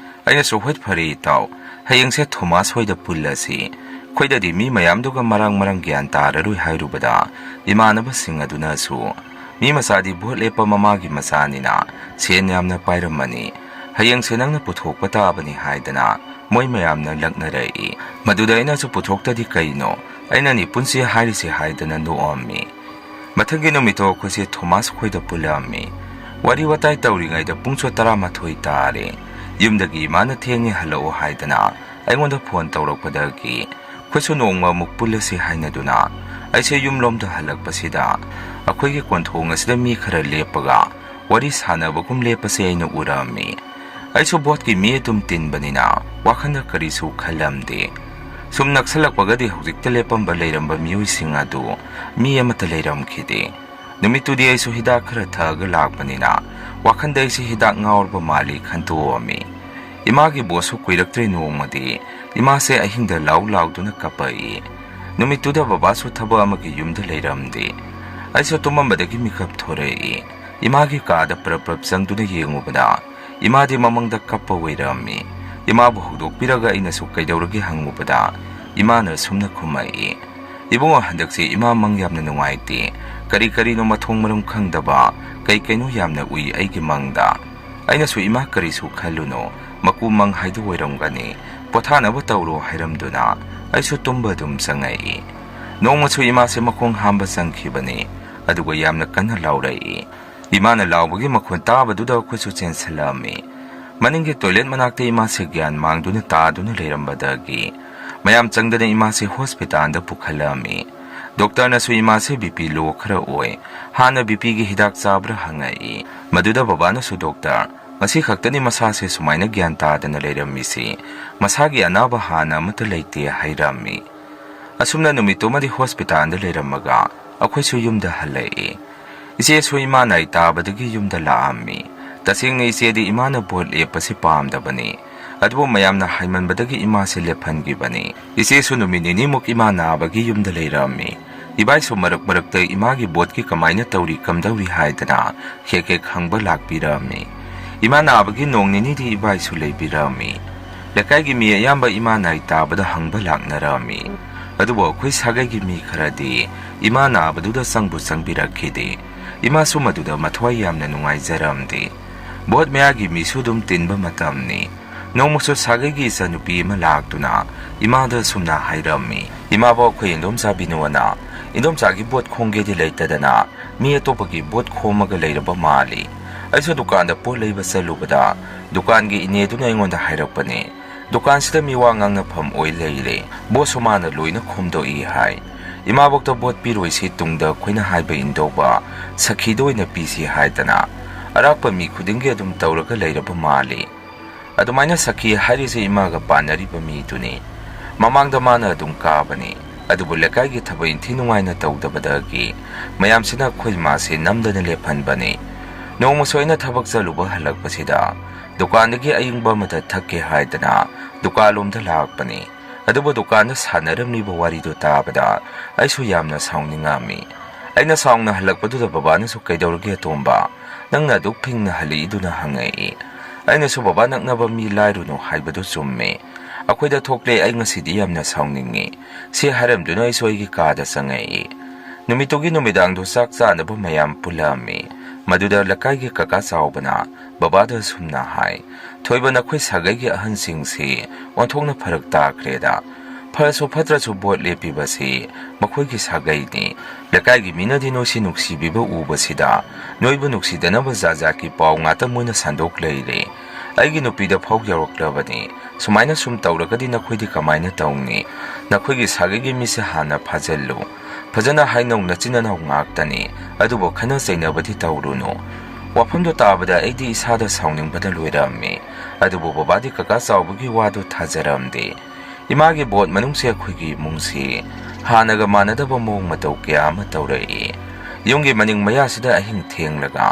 ꯑꯩꯅꯁꯨ, "ꯍꯣꯏ, ꯐꯔꯦ ꯏꯇꯥꯎ, ꯍꯌꯦꯡꯁꯦ ꯊꯣꯃꯥꯁ ꯍꯣꯏꯗ ꯄꯨꯜꯂꯁꯤ꯫ ꯑꯩꯈꯣꯏꯗꯗꯤ ꯃꯤ ꯃꯌꯥꯝꯗꯨꯒ ꯃꯔꯥꯡ ꯃꯔꯥꯡ ꯒ꯭ꯌꯥꯟ ꯇꯥꯔꯔꯣꯏ" ꯍꯥꯏꯔꯨꯕꯗ, ꯏꯃꯥꯟꯅꯕꯁꯤꯡ ꯑꯗꯨꯅꯁꯨ, "ꯃꯤ ꯃꯆꯥꯗꯤ ꯚꯣꯠ ꯂꯦꯞꯄ ꯃꯃꯥꯒꯤ ꯃꯆꯥꯅꯤꯅ ꯁꯦꯟ ꯌꯥꯝꯅ ꯄꯥꯏꯔꯝꯃꯅꯤ, ꯍꯌꯦꯡꯁꯦ ꯅꯪꯅ ꯄꯨꯊꯣꯛꯄ ꯇꯥꯕꯅꯤ" ꯍꯥꯏꯗꯅ ꯃꯣꯏ ꯃꯌꯥꯝꯅ ꯂꯛꯅꯔꯛꯏ꯫ ꯃꯗꯨꯗ ꯑꯩꯅꯁꯨ, "ꯄꯨꯊꯣꯛꯇꯗꯤ ꯀꯩꯅꯣ, ꯑꯩꯅꯅꯤ ꯄꯨꯟꯁꯤ ꯍꯥꯏꯔꯤꯁꯦ" ꯍꯥꯏꯗꯅ ꯅꯣꯛꯑꯝꯃꯤ꯫ ꯃꯊꯪꯒꯤ ꯅꯨꯃꯤꯠꯇꯣ ꯑꯩꯈꯣꯏꯁꯦ ꯊꯣꯃꯥꯁ ꯈꯣꯏꯗ ꯄꯨꯜꯂꯛꯑꯝꯃꯤ꯫ ꯋꯥꯔꯤ ꯋꯥꯇꯥꯏ ꯇꯧꯔꯤꯉꯩꯗ ꯄꯨꯡꯁꯨ ꯇꯔꯥꯃꯥꯊꯣꯏ ꯇꯥꯔꯦ꯫ ꯌꯨꯝꯗꯒꯤ ꯏꯃꯥꯅ "ꯊꯦꯡꯉꯦ, ꯍꯜꯂꯛꯑꯣ" ꯍꯥꯏꯗꯅ ꯑꯩꯉꯣꯟꯗ ꯐꯣꯟ ꯇꯧꯔꯛꯄꯗꯒꯤ ꯑꯩꯈꯣꯏꯁꯨ ꯅꯣꯡꯃ ꯑꯃꯨꯛ ꯄꯨꯜꯂꯁꯤ ꯍꯥꯏꯅꯗꯨꯅ ꯑꯩꯁꯦ ꯌꯨꯝꯂꯣꯝꯗ ꯍꯜꯂꯛꯄꯁꯤꯗ, ꯑꯩꯈꯣꯏꯒꯤ ꯀꯣꯟꯊꯣꯡ ꯑꯁꯤꯗ ꯃꯤ ꯈꯔ ꯂꯦꯞꯄꯒ ꯋꯥꯔꯤ ꯁꯥꯟꯅꯕꯒꯨꯝ ꯂꯦꯞꯄꯁꯦ ꯑꯩꯅ ꯎꯔꯝꯃꯤ꯫ ꯑꯩꯁꯨ ꯚꯣꯠꯀꯤ ꯃꯤ ꯑꯗꯨꯝ ꯇꯤꯟꯕꯅꯤꯅ ꯋꯥꯈꯜꯗ ꯀꯔꯤꯁꯨ ꯈꯜꯂꯝꯗꯦ꯫ ꯁꯨꯝ ꯅꯛꯁꯜꯂꯛꯄꯒꯗꯤ ꯍꯧꯖꯤꯛꯇ ꯂꯦꯞꯄꯝꯕ ꯂꯩꯔꯝꯕ ꯃꯤꯑꯣꯏꯁꯤꯡ ꯑꯗꯨ ꯃꯤ ꯑꯃꯠꯇ ꯂꯩꯔꯝꯈꯤꯗꯦ꯫ ꯅꯨꯃꯤꯠꯇꯨꯗꯤ ꯑꯩꯁꯨ ꯍꯤꯗꯥꯛ ꯈꯔ ꯊꯛꯑꯒ ꯂꯥꯛꯄꯅꯤꯅ ꯋꯥꯈꯜꯗ ꯑꯩꯁꯦ ꯍꯤꯗꯥꯛ ꯉꯥꯎꯔꯕ ꯃꯥꯜꯂꯤ ꯈꯟꯇꯣꯛꯑꯝꯃꯤ꯫ ꯏꯃꯥꯒꯤ ꯕꯣꯁꯁꯨ ꯀꯨꯏꯔꯛꯇ꯭ꯔꯦ ꯅꯣꯡꯃꯗꯤ ꯏꯃꯥꯁꯦ ꯑꯍꯤꯡꯗ ꯂꯥꯎ ꯂꯥꯎꯗꯨꯅ ꯀꯞꯄꯛꯏ꯫ ꯅꯨꯃꯤꯠꯇꯨꯗ ꯕꯕꯥꯁꯨ ꯊꯕꯛ ꯑꯃꯒꯤ ꯌꯨꯝꯗ ꯂꯩꯔꯝꯗꯦ꯫ ꯑꯩꯁꯨ ꯇꯨꯝꯃꯝꯕꯗꯒꯤ ꯃꯤꯀꯞ ꯊꯣꯔꯛꯏ꯫ ꯏꯃꯥꯒꯤ ꯀꯥꯗ ꯄ꯭ꯔꯞ ꯄ꯭ꯔꯞ ꯆꯪꯗꯨꯅ ꯌꯦꯡꯉꯨꯕꯗ ꯏꯃꯥꯗꯤ ꯃꯃꯪꯗ ꯀꯞꯄ ꯑꯣꯏꯔꯝꯃꯤ꯫ ꯏꯃꯥꯕꯨ ꯍꯧꯗꯣꯛꯄꯤꯔꯒ ꯑꯩꯅꯁꯨ "ꯀꯩꯗꯧꯔꯒꯦ?" ꯍꯪꯉꯨꯕꯗ ꯏꯃꯥꯅ ꯁꯨꯝꯅ ꯈꯨꯝꯃꯛꯏ, "ꯏꯕꯨꯡꯉꯣ, ꯍꯟꯗꯛꯁꯦ ꯏꯃꯥ ꯃꯪ ꯌꯥꯝꯅ ꯅꯨꯡꯉꯥꯏꯇꯦ꯫ ꯀꯔꯤ ꯀꯔꯤꯅꯣ ꯃꯊꯣꯡ ꯃꯔꯝ ꯈꯪꯗꯕ ꯀꯩ ꯀꯩꯅꯣ ꯌꯥꯝꯅ ꯎꯏ ꯑꯩꯒꯤ ꯃꯪꯗ"꯫ ꯑꯩꯅꯁꯨ, "ꯏꯃꯥ, ꯀꯔꯤꯁꯨ ꯈꯜꯂꯨꯅꯨ, ꯃꯀꯨ ꯃꯪ ꯍꯥꯏꯗꯨ ꯑꯣꯏꯔꯝꯒꯅꯤ, ꯄꯣꯊꯥꯅꯕ ꯇꯧꯔꯣ" ꯍꯥꯏꯔꯝꯗꯨꯅ ꯑꯩꯁꯨ ꯇꯨꯝꯕ ꯑꯗꯨꯝ ꯆꯪꯉꯛꯏ꯫ ꯅꯣꯡꯃꯁꯨ ꯏꯃꯥꯁꯦ ꯃꯈꯣꯡ ꯍꯥꯝꯕ ꯆꯪꯈꯤꯕꯅꯤ, ꯑꯗꯨꯒ ꯌꯥꯝꯅ ꯀꯟꯅ ꯂꯥꯎꯔꯛꯏ꯫ ꯏꯃꯥꯅ ꯂꯥꯎꯕꯒꯤ ꯃꯈꯣꯟ ꯇꯥꯕꯗꯨꯗ ꯑꯩꯈꯣꯏꯁꯨ ꯆꯦꯟꯁꯤꯜꯂꯛꯑꯝꯃꯤ꯫ ꯃꯅꯤꯡꯒꯤ ꯇꯣꯏꯂꯦꯠ ꯃꯅꯥꯛꯇ ꯏꯃꯥꯁꯦ ꯒ꯭ꯌꯥꯟ ꯃꯥꯡꯗꯨꯅ ꯇꯥꯗꯨꯅ ꯂꯩꯔꯝꯕꯗꯒꯤ ꯃꯌꯥꯝ ꯆꯪꯗꯅ ꯏꯃꯥꯁꯦ ꯍꯣꯁꯄꯤꯇꯥꯜꯗ ꯄꯨꯈꯠꯂꯛꯑꯝꯃꯤ꯫ ꯗꯣꯛꯇꯔꯅꯁꯨ ꯏꯃꯥꯁꯦ "ꯕꯤ ꯄꯤ ꯂꯣ ꯈꯔ ꯑꯣꯏ, ꯍꯥꯟꯅ ꯕꯤ ꯄꯤꯒꯤ ꯍꯤꯗꯥꯛ ꯆꯥꯕ꯭ꯔꯥ?" ꯍꯪꯉꯛꯏ꯫ ꯃꯗꯨꯗ ꯕꯕꯥꯅꯁꯨ, "ꯗꯣꯛꯇꯔ, ꯉꯁꯤ ꯈꯛꯇꯅꯤ ꯃꯁꯥꯁꯦ ꯁꯨꯃꯥꯏꯅ ꯒ꯭ꯌꯥꯟ ꯇꯥꯗꯅ ꯂꯩꯔꯝꯃꯤꯁꯤ꯫ ꯃꯁꯥꯒꯤ ꯑꯅꯥꯕ ꯍꯥꯟꯅ ꯑꯃꯠꯇ ꯂꯩꯇꯦ ꯍꯥꯏꯔꯝꯃꯤ꯫ ꯑꯁꯨꯝꯅ ꯅꯨꯃꯤꯠꯇꯨꯃꯗꯤ ꯍꯣꯁꯄꯤꯇꯥꯜꯗ ꯂꯩꯔꯝꯃꯒ ꯑꯩꯈꯣꯏꯁꯨ ꯌꯨꯝꯗ ꯍꯜꯂꯛꯏ꯫ ꯏꯆꯦꯁꯨ ꯏꯃꯥ ꯅꯥꯏ ꯇꯥꯕꯗꯒꯤ ꯌꯨꯝꯗ ꯂꯥꯛꯑꯝꯃꯤ꯫ ꯇꯁꯦꯡꯅ ꯏꯆꯦꯗꯤ ꯏꯃꯥꯅ ꯚꯣꯠ ꯂꯦꯞꯄꯁꯤ ꯄꯥꯝꯗꯕꯅꯤ꯫ ꯑꯗꯨꯕꯨ ꯃꯌꯥꯝꯅ ꯍꯥꯏꯃꯟꯕꯗꯒꯤ ꯏꯃꯥꯁꯤ ꯂꯦꯞꯍꯟꯈꯤꯕꯅꯤ꯫ ꯏꯆꯦꯁꯨ ꯅꯨꯃꯤꯠ ꯅꯤꯅꯤꯃꯨꯛ ꯏꯃꯥ ꯅꯥꯕꯒꯤ ꯌꯨꯝꯗ ꯂꯩꯔꯝꯃꯤ꯫ ꯏꯕꯥꯏꯁꯨ ꯃꯔꯛ ꯃꯔꯛꯇ ꯏꯃꯥꯒꯤ ꯚꯣꯠꯀꯤ ꯀꯃꯥꯏꯅ ꯇꯧꯔꯤ ꯀꯝꯗꯧꯔꯤ ꯍꯥꯏꯗꯅ ꯍꯦꯛ ꯍꯦꯛ ꯍꯪꯕ ꯂꯥꯛꯄꯤꯔꯝꯃꯤ꯫ ꯏꯃꯥ ꯅꯥꯕꯒꯤ ꯅꯣꯡ ꯅꯤꯅꯤꯗꯤ ꯏꯕꯥꯏꯁꯨ ꯂꯩꯕꯤꯔꯝꯃꯤ꯫ ꯂꯩꯀꯥꯏꯒꯤ ꯃꯤ ꯑꯌꯥꯝꯕ ꯏꯃꯥ ꯅꯥꯏ ꯇꯥꯕꯗ ꯍꯪꯕ ꯂꯥꯛꯅꯔꯝꯃꯤ꯫ ꯑꯗꯨꯕꯨ ꯑꯩꯈꯣꯏ ꯁꯥꯒꯩꯒꯤ ꯃꯤ ꯈꯔꯗꯤ ꯏꯃꯥ ꯅꯥꯕꯗꯨꯗ ꯆꯪꯕꯨ ꯆꯪꯕꯤꯔꯛꯈꯤꯗꯦ꯫ ꯏꯃꯥꯁꯨ ꯃꯗꯨꯗ ꯃꯊ꯭ꯋꯥꯏ ꯌꯥꯝꯅ ꯅꯨꯡꯉꯥꯏꯖꯔꯝꯗꯦ꯫ ꯚꯣꯠ ꯃꯌꯥꯒꯤ ꯃꯤꯁꯨ ꯑꯗꯨꯝ ꯇꯤꯟꯕ ꯃꯇꯝꯅꯤ꯫ ꯅꯣꯡꯃꯁꯨ ꯁꯥꯒꯩꯒꯤ ꯏꯆꯥꯅꯨꯄꯤ ꯑꯃ ꯂꯥꯛꯇꯨꯅ ꯏꯃꯥꯗ ꯁꯨꯝꯅ ꯍꯥꯏꯔꯝꯃꯤ, "ꯏꯃꯥꯕꯣ, ꯑꯩꯈꯣꯏ ꯏꯟꯗꯣꯝꯆꯥ ꯕꯤꯅꯨꯅ ꯏꯟꯗꯣꯝꯆꯥꯒꯤ ꯚꯣꯠ ꯈꯣꯝꯒꯦꯗꯤ ꯂꯩꯇꯗꯅ ꯃꯤ ꯑꯇꯣꯞꯄꯒꯤ ꯚꯣꯠ ꯈꯣꯝꯃꯒ ꯂꯩꯔꯕ ꯃꯥꯜꯂꯤ꯫ ꯑꯩꯁꯨ ꯗꯨꯀꯥꯟꯗ ꯄꯣꯠ ꯂꯩꯕ ꯆꯠꯂꯨꯕꯗ ꯗꯨꯀꯥꯟꯒꯤ ꯏꯅꯦꯗꯨꯅ ꯑꯩꯉꯣꯟꯗ ꯍꯥꯏꯔꯛꯄꯅꯦ, ꯗꯨꯀꯥꯟꯁꯤꯗ ꯃꯤ ꯋꯥ ꯉꯥꯡꯅꯐꯝ ꯑꯣꯏ ꯂꯩꯔꯦ, ꯚꯣꯠꯁꯨ ꯃꯥꯅ ꯂꯣꯏꯅ ꯈꯣꯝꯗꯣꯛꯏ ꯍꯥꯏ꯫ ꯏꯃꯥꯕꯣꯛꯇ ꯚꯣꯠ ꯄꯤꯔꯣꯏꯁꯤ ꯇꯨꯡꯗ ꯑꯩꯈꯣꯏꯅ ꯍꯥꯏꯕ ꯏꯟꯗꯧꯕ, ꯁꯈꯤꯗ ꯑꯣꯏꯅ ꯄꯤꯁꯤ ꯍꯥꯏꯗꯅ ꯑꯔꯥꯛꯄ ꯃꯤ ꯈꯨꯗꯤꯡꯒꯤ ꯑꯗꯨꯝ ꯇꯧꯔꯒ ꯂꯩꯔꯕ ꯃꯥꯜꯂꯤ"꯫ ꯑꯗꯨꯃꯥꯏꯅ ꯁꯈꯤ ꯍꯥꯏꯔꯤꯁꯦ ꯏꯃꯥꯒ ꯄꯥꯟꯅꯔꯤꯕ ꯃꯤꯗꯨꯅꯤ꯫ ꯃꯃꯥꯡꯗ ꯃꯥꯅ ꯑꯗꯨꯝ ꯀꯥꯕꯅꯤ꯫ ꯑꯗꯨꯕꯨ ꯂꯩꯀꯥꯏꯒꯤ ꯊꯕꯛ ꯏꯟꯊꯤ ꯅꯨꯡꯉꯥꯏꯅ ꯇꯧꯗꯕꯗꯒꯤ ꯃꯌꯥꯝꯁꯤꯅ ꯑꯩꯈꯣꯏ ꯃꯥꯁꯦ ꯅꯝꯗꯅ ꯂꯦꯞꯍꯟꯕꯅꯤ꯫ ꯅꯣꯡꯃꯁꯨ ꯑꯩꯅ ꯊꯕꯛ ꯆꯠꯂꯨꯕ ꯍꯜꯂꯛꯄꯁꯤꯗ ꯗꯨꯀꯥꯟꯗꯒꯤ ꯑꯏꯪꯕ ꯑꯃꯗ ꯊꯛꯀꯦ ꯍꯥꯏꯗꯅ ꯗꯨꯀꯥꯟꯂꯣꯝꯗ ꯂꯥꯛꯄꯅꯤ꯫ ꯑꯗꯨꯕꯨ ꯗꯨꯀꯥꯟꯗ ꯁꯥꯟꯅꯔꯝꯂꯤꯕ ꯋꯥꯔꯤꯗꯨ ꯇꯥꯕꯗ ꯑꯩꯁꯨ ꯌꯥꯝꯅ ꯁꯥꯎꯅꯤꯡꯉꯝꯃꯤ꯫ ꯑꯩꯅ ꯁꯥꯎꯅ ꯍꯜꯂꯛꯄꯗꯨꯗ ꯕꯕꯥꯅꯁꯨ, "ꯀꯩꯗꯧꯔꯒꯦ ꯑꯇꯣꯝꯕ? ꯅꯪꯅ ꯑꯗꯨꯛ ꯐꯤꯡꯅ ꯍꯜꯂꯛꯏꯗꯨꯅ?" ꯍꯪꯉꯛꯏ꯫ ꯑꯩꯅꯁꯨ, "ꯕꯕꯥ, ꯅꯛꯅꯕ ꯃꯤ ꯂꯥꯏꯔꯨꯅꯨ ꯍꯥꯏꯕꯗꯨ ꯆꯨꯝꯃꯦ꯫ ꯑꯩꯈꯣꯏꯗ ꯊꯣꯛꯂꯦ, ꯑꯩ ꯉꯁꯤꯗꯤ ꯌꯥꯝꯅ ꯁꯥꯎꯅꯤꯡꯉꯤ"꯫ ꯁꯤ ꯍꯥꯏꯔꯝꯗꯨꯅ ꯑꯩꯁꯨ ꯑꯩꯒꯤ ꯀꯥꯗ ꯆꯪꯉꯛꯏ꯫ ꯅꯨꯃꯤꯠꯇꯨꯒꯤ ꯅꯨꯃꯤꯗꯥꯡꯗꯨ ꯆꯥꯛ ꯆꯥꯅꯕ ꯃꯌꯥꯝ ꯄꯨꯜꯂꯛꯑꯝꯃꯤ꯫ ꯃꯗꯨꯗ ꯂꯩꯀꯥꯏꯒꯤ ꯀꯀꯥ ꯆꯥꯎꯕꯅ ꯕꯕꯥꯗ ꯁꯨꯝꯅ ꯍꯥꯏ, "ꯊꯣꯏꯕ, ꯅꯈꯣꯏ ꯁꯥꯒꯩꯒꯤ ꯑꯍꯟꯁꯤꯡꯁꯤ ꯑꯣꯟꯊꯣꯛꯅ ꯐꯔꯛ ꯇꯥꯈ꯭ꯔꯦꯗ꯫ ꯐꯔꯁꯨ ꯐꯠꯇ꯭ꯔꯁꯨ ꯚꯣꯠ ꯂꯦꯞꯄꯤꯕꯁꯤ ꯃꯈꯣꯏꯒꯤ ꯁꯥꯒꯩꯅꯤ꯫ ꯂꯩꯀꯥꯏꯒꯤ ꯃꯤꯅꯗꯤ ꯅꯣꯏꯁꯤ ꯅꯨꯡꯁꯤꯕꯤꯕ ꯎꯕꯁꯤꯗ ꯅꯣꯏꯕꯨ ꯅꯨꯡꯁꯤꯗꯅꯕ ꯖꯥꯠ ꯖꯥꯠꯀꯤ ꯄꯥꯎ ꯉꯥꯛꯇ ꯃꯣꯏꯅ ꯁꯟꯗꯣꯛ ꯂꯩꯔꯦ꯫ ꯑꯩꯒꯤ ꯅꯨꯄꯤꯗ ꯐꯥꯎ ꯌꯧꯔꯛꯂꯕꯅꯤ꯫ ꯁꯨꯃꯥꯏꯅ ꯁꯨꯝ ꯇꯧꯔꯒꯗꯤ ꯅꯈꯣꯏꯗꯤ ꯀꯃꯥꯏꯅ ꯇꯧꯅꯤ? ꯅꯈꯣꯏꯒꯤ ꯁꯥꯒꯩꯒꯤ ꯃꯤꯁꯦ ꯍꯥꯟꯅ ꯐꯥꯖꯤꯜꯂꯨ꯫ ꯐꯖꯅ ꯍꯥꯏꯅꯧ, ꯅꯆꯤꯟ ꯅꯅꯥꯎ ꯉꯥꯛꯇꯅꯤ꯫ ꯑꯗꯨꯕꯨ ꯈꯠꯅ ꯆꯩꯅꯕꯗꯤ ꯇꯧꯔꯨꯅꯨ"꯫ ꯋꯥꯐꯝꯗꯨ ꯇꯥꯕꯗ ꯑꯩꯗꯤ ꯏꯁꯥꯗ ꯁꯥꯎꯅꯤꯡꯕꯅ ꯂꯣꯏꯔꯝꯃꯤ꯫ ꯑꯗꯨꯕꯨ ꯕꯕꯥꯗꯤ ꯀꯀꯥ ꯆꯥꯎꯕꯒꯤ ꯋꯥꯗꯨ ꯊꯥꯖꯔꯝꯗꯦ꯫ ꯏꯃꯥꯒꯤ ꯚꯣꯠ ꯃꯅꯨꯡꯁꯦ ꯑꯩꯈꯣꯏꯒꯤ ꯏꯃꯨꯡꯁꯤ ꯍꯥꯟꯅꯒ ꯃꯥꯟꯅꯗꯕ ꯃꯑꯣꯡ ꯃꯇꯧ ꯀꯌꯥ ꯑꯃ ꯇꯧꯔꯛꯏ꯫ ꯌꯨꯝꯒꯤ ꯃꯅꯤꯡ ꯃꯌꯥꯁꯤꯗ ꯑꯍꯤꯡ ꯊꯦꯡꯂꯒ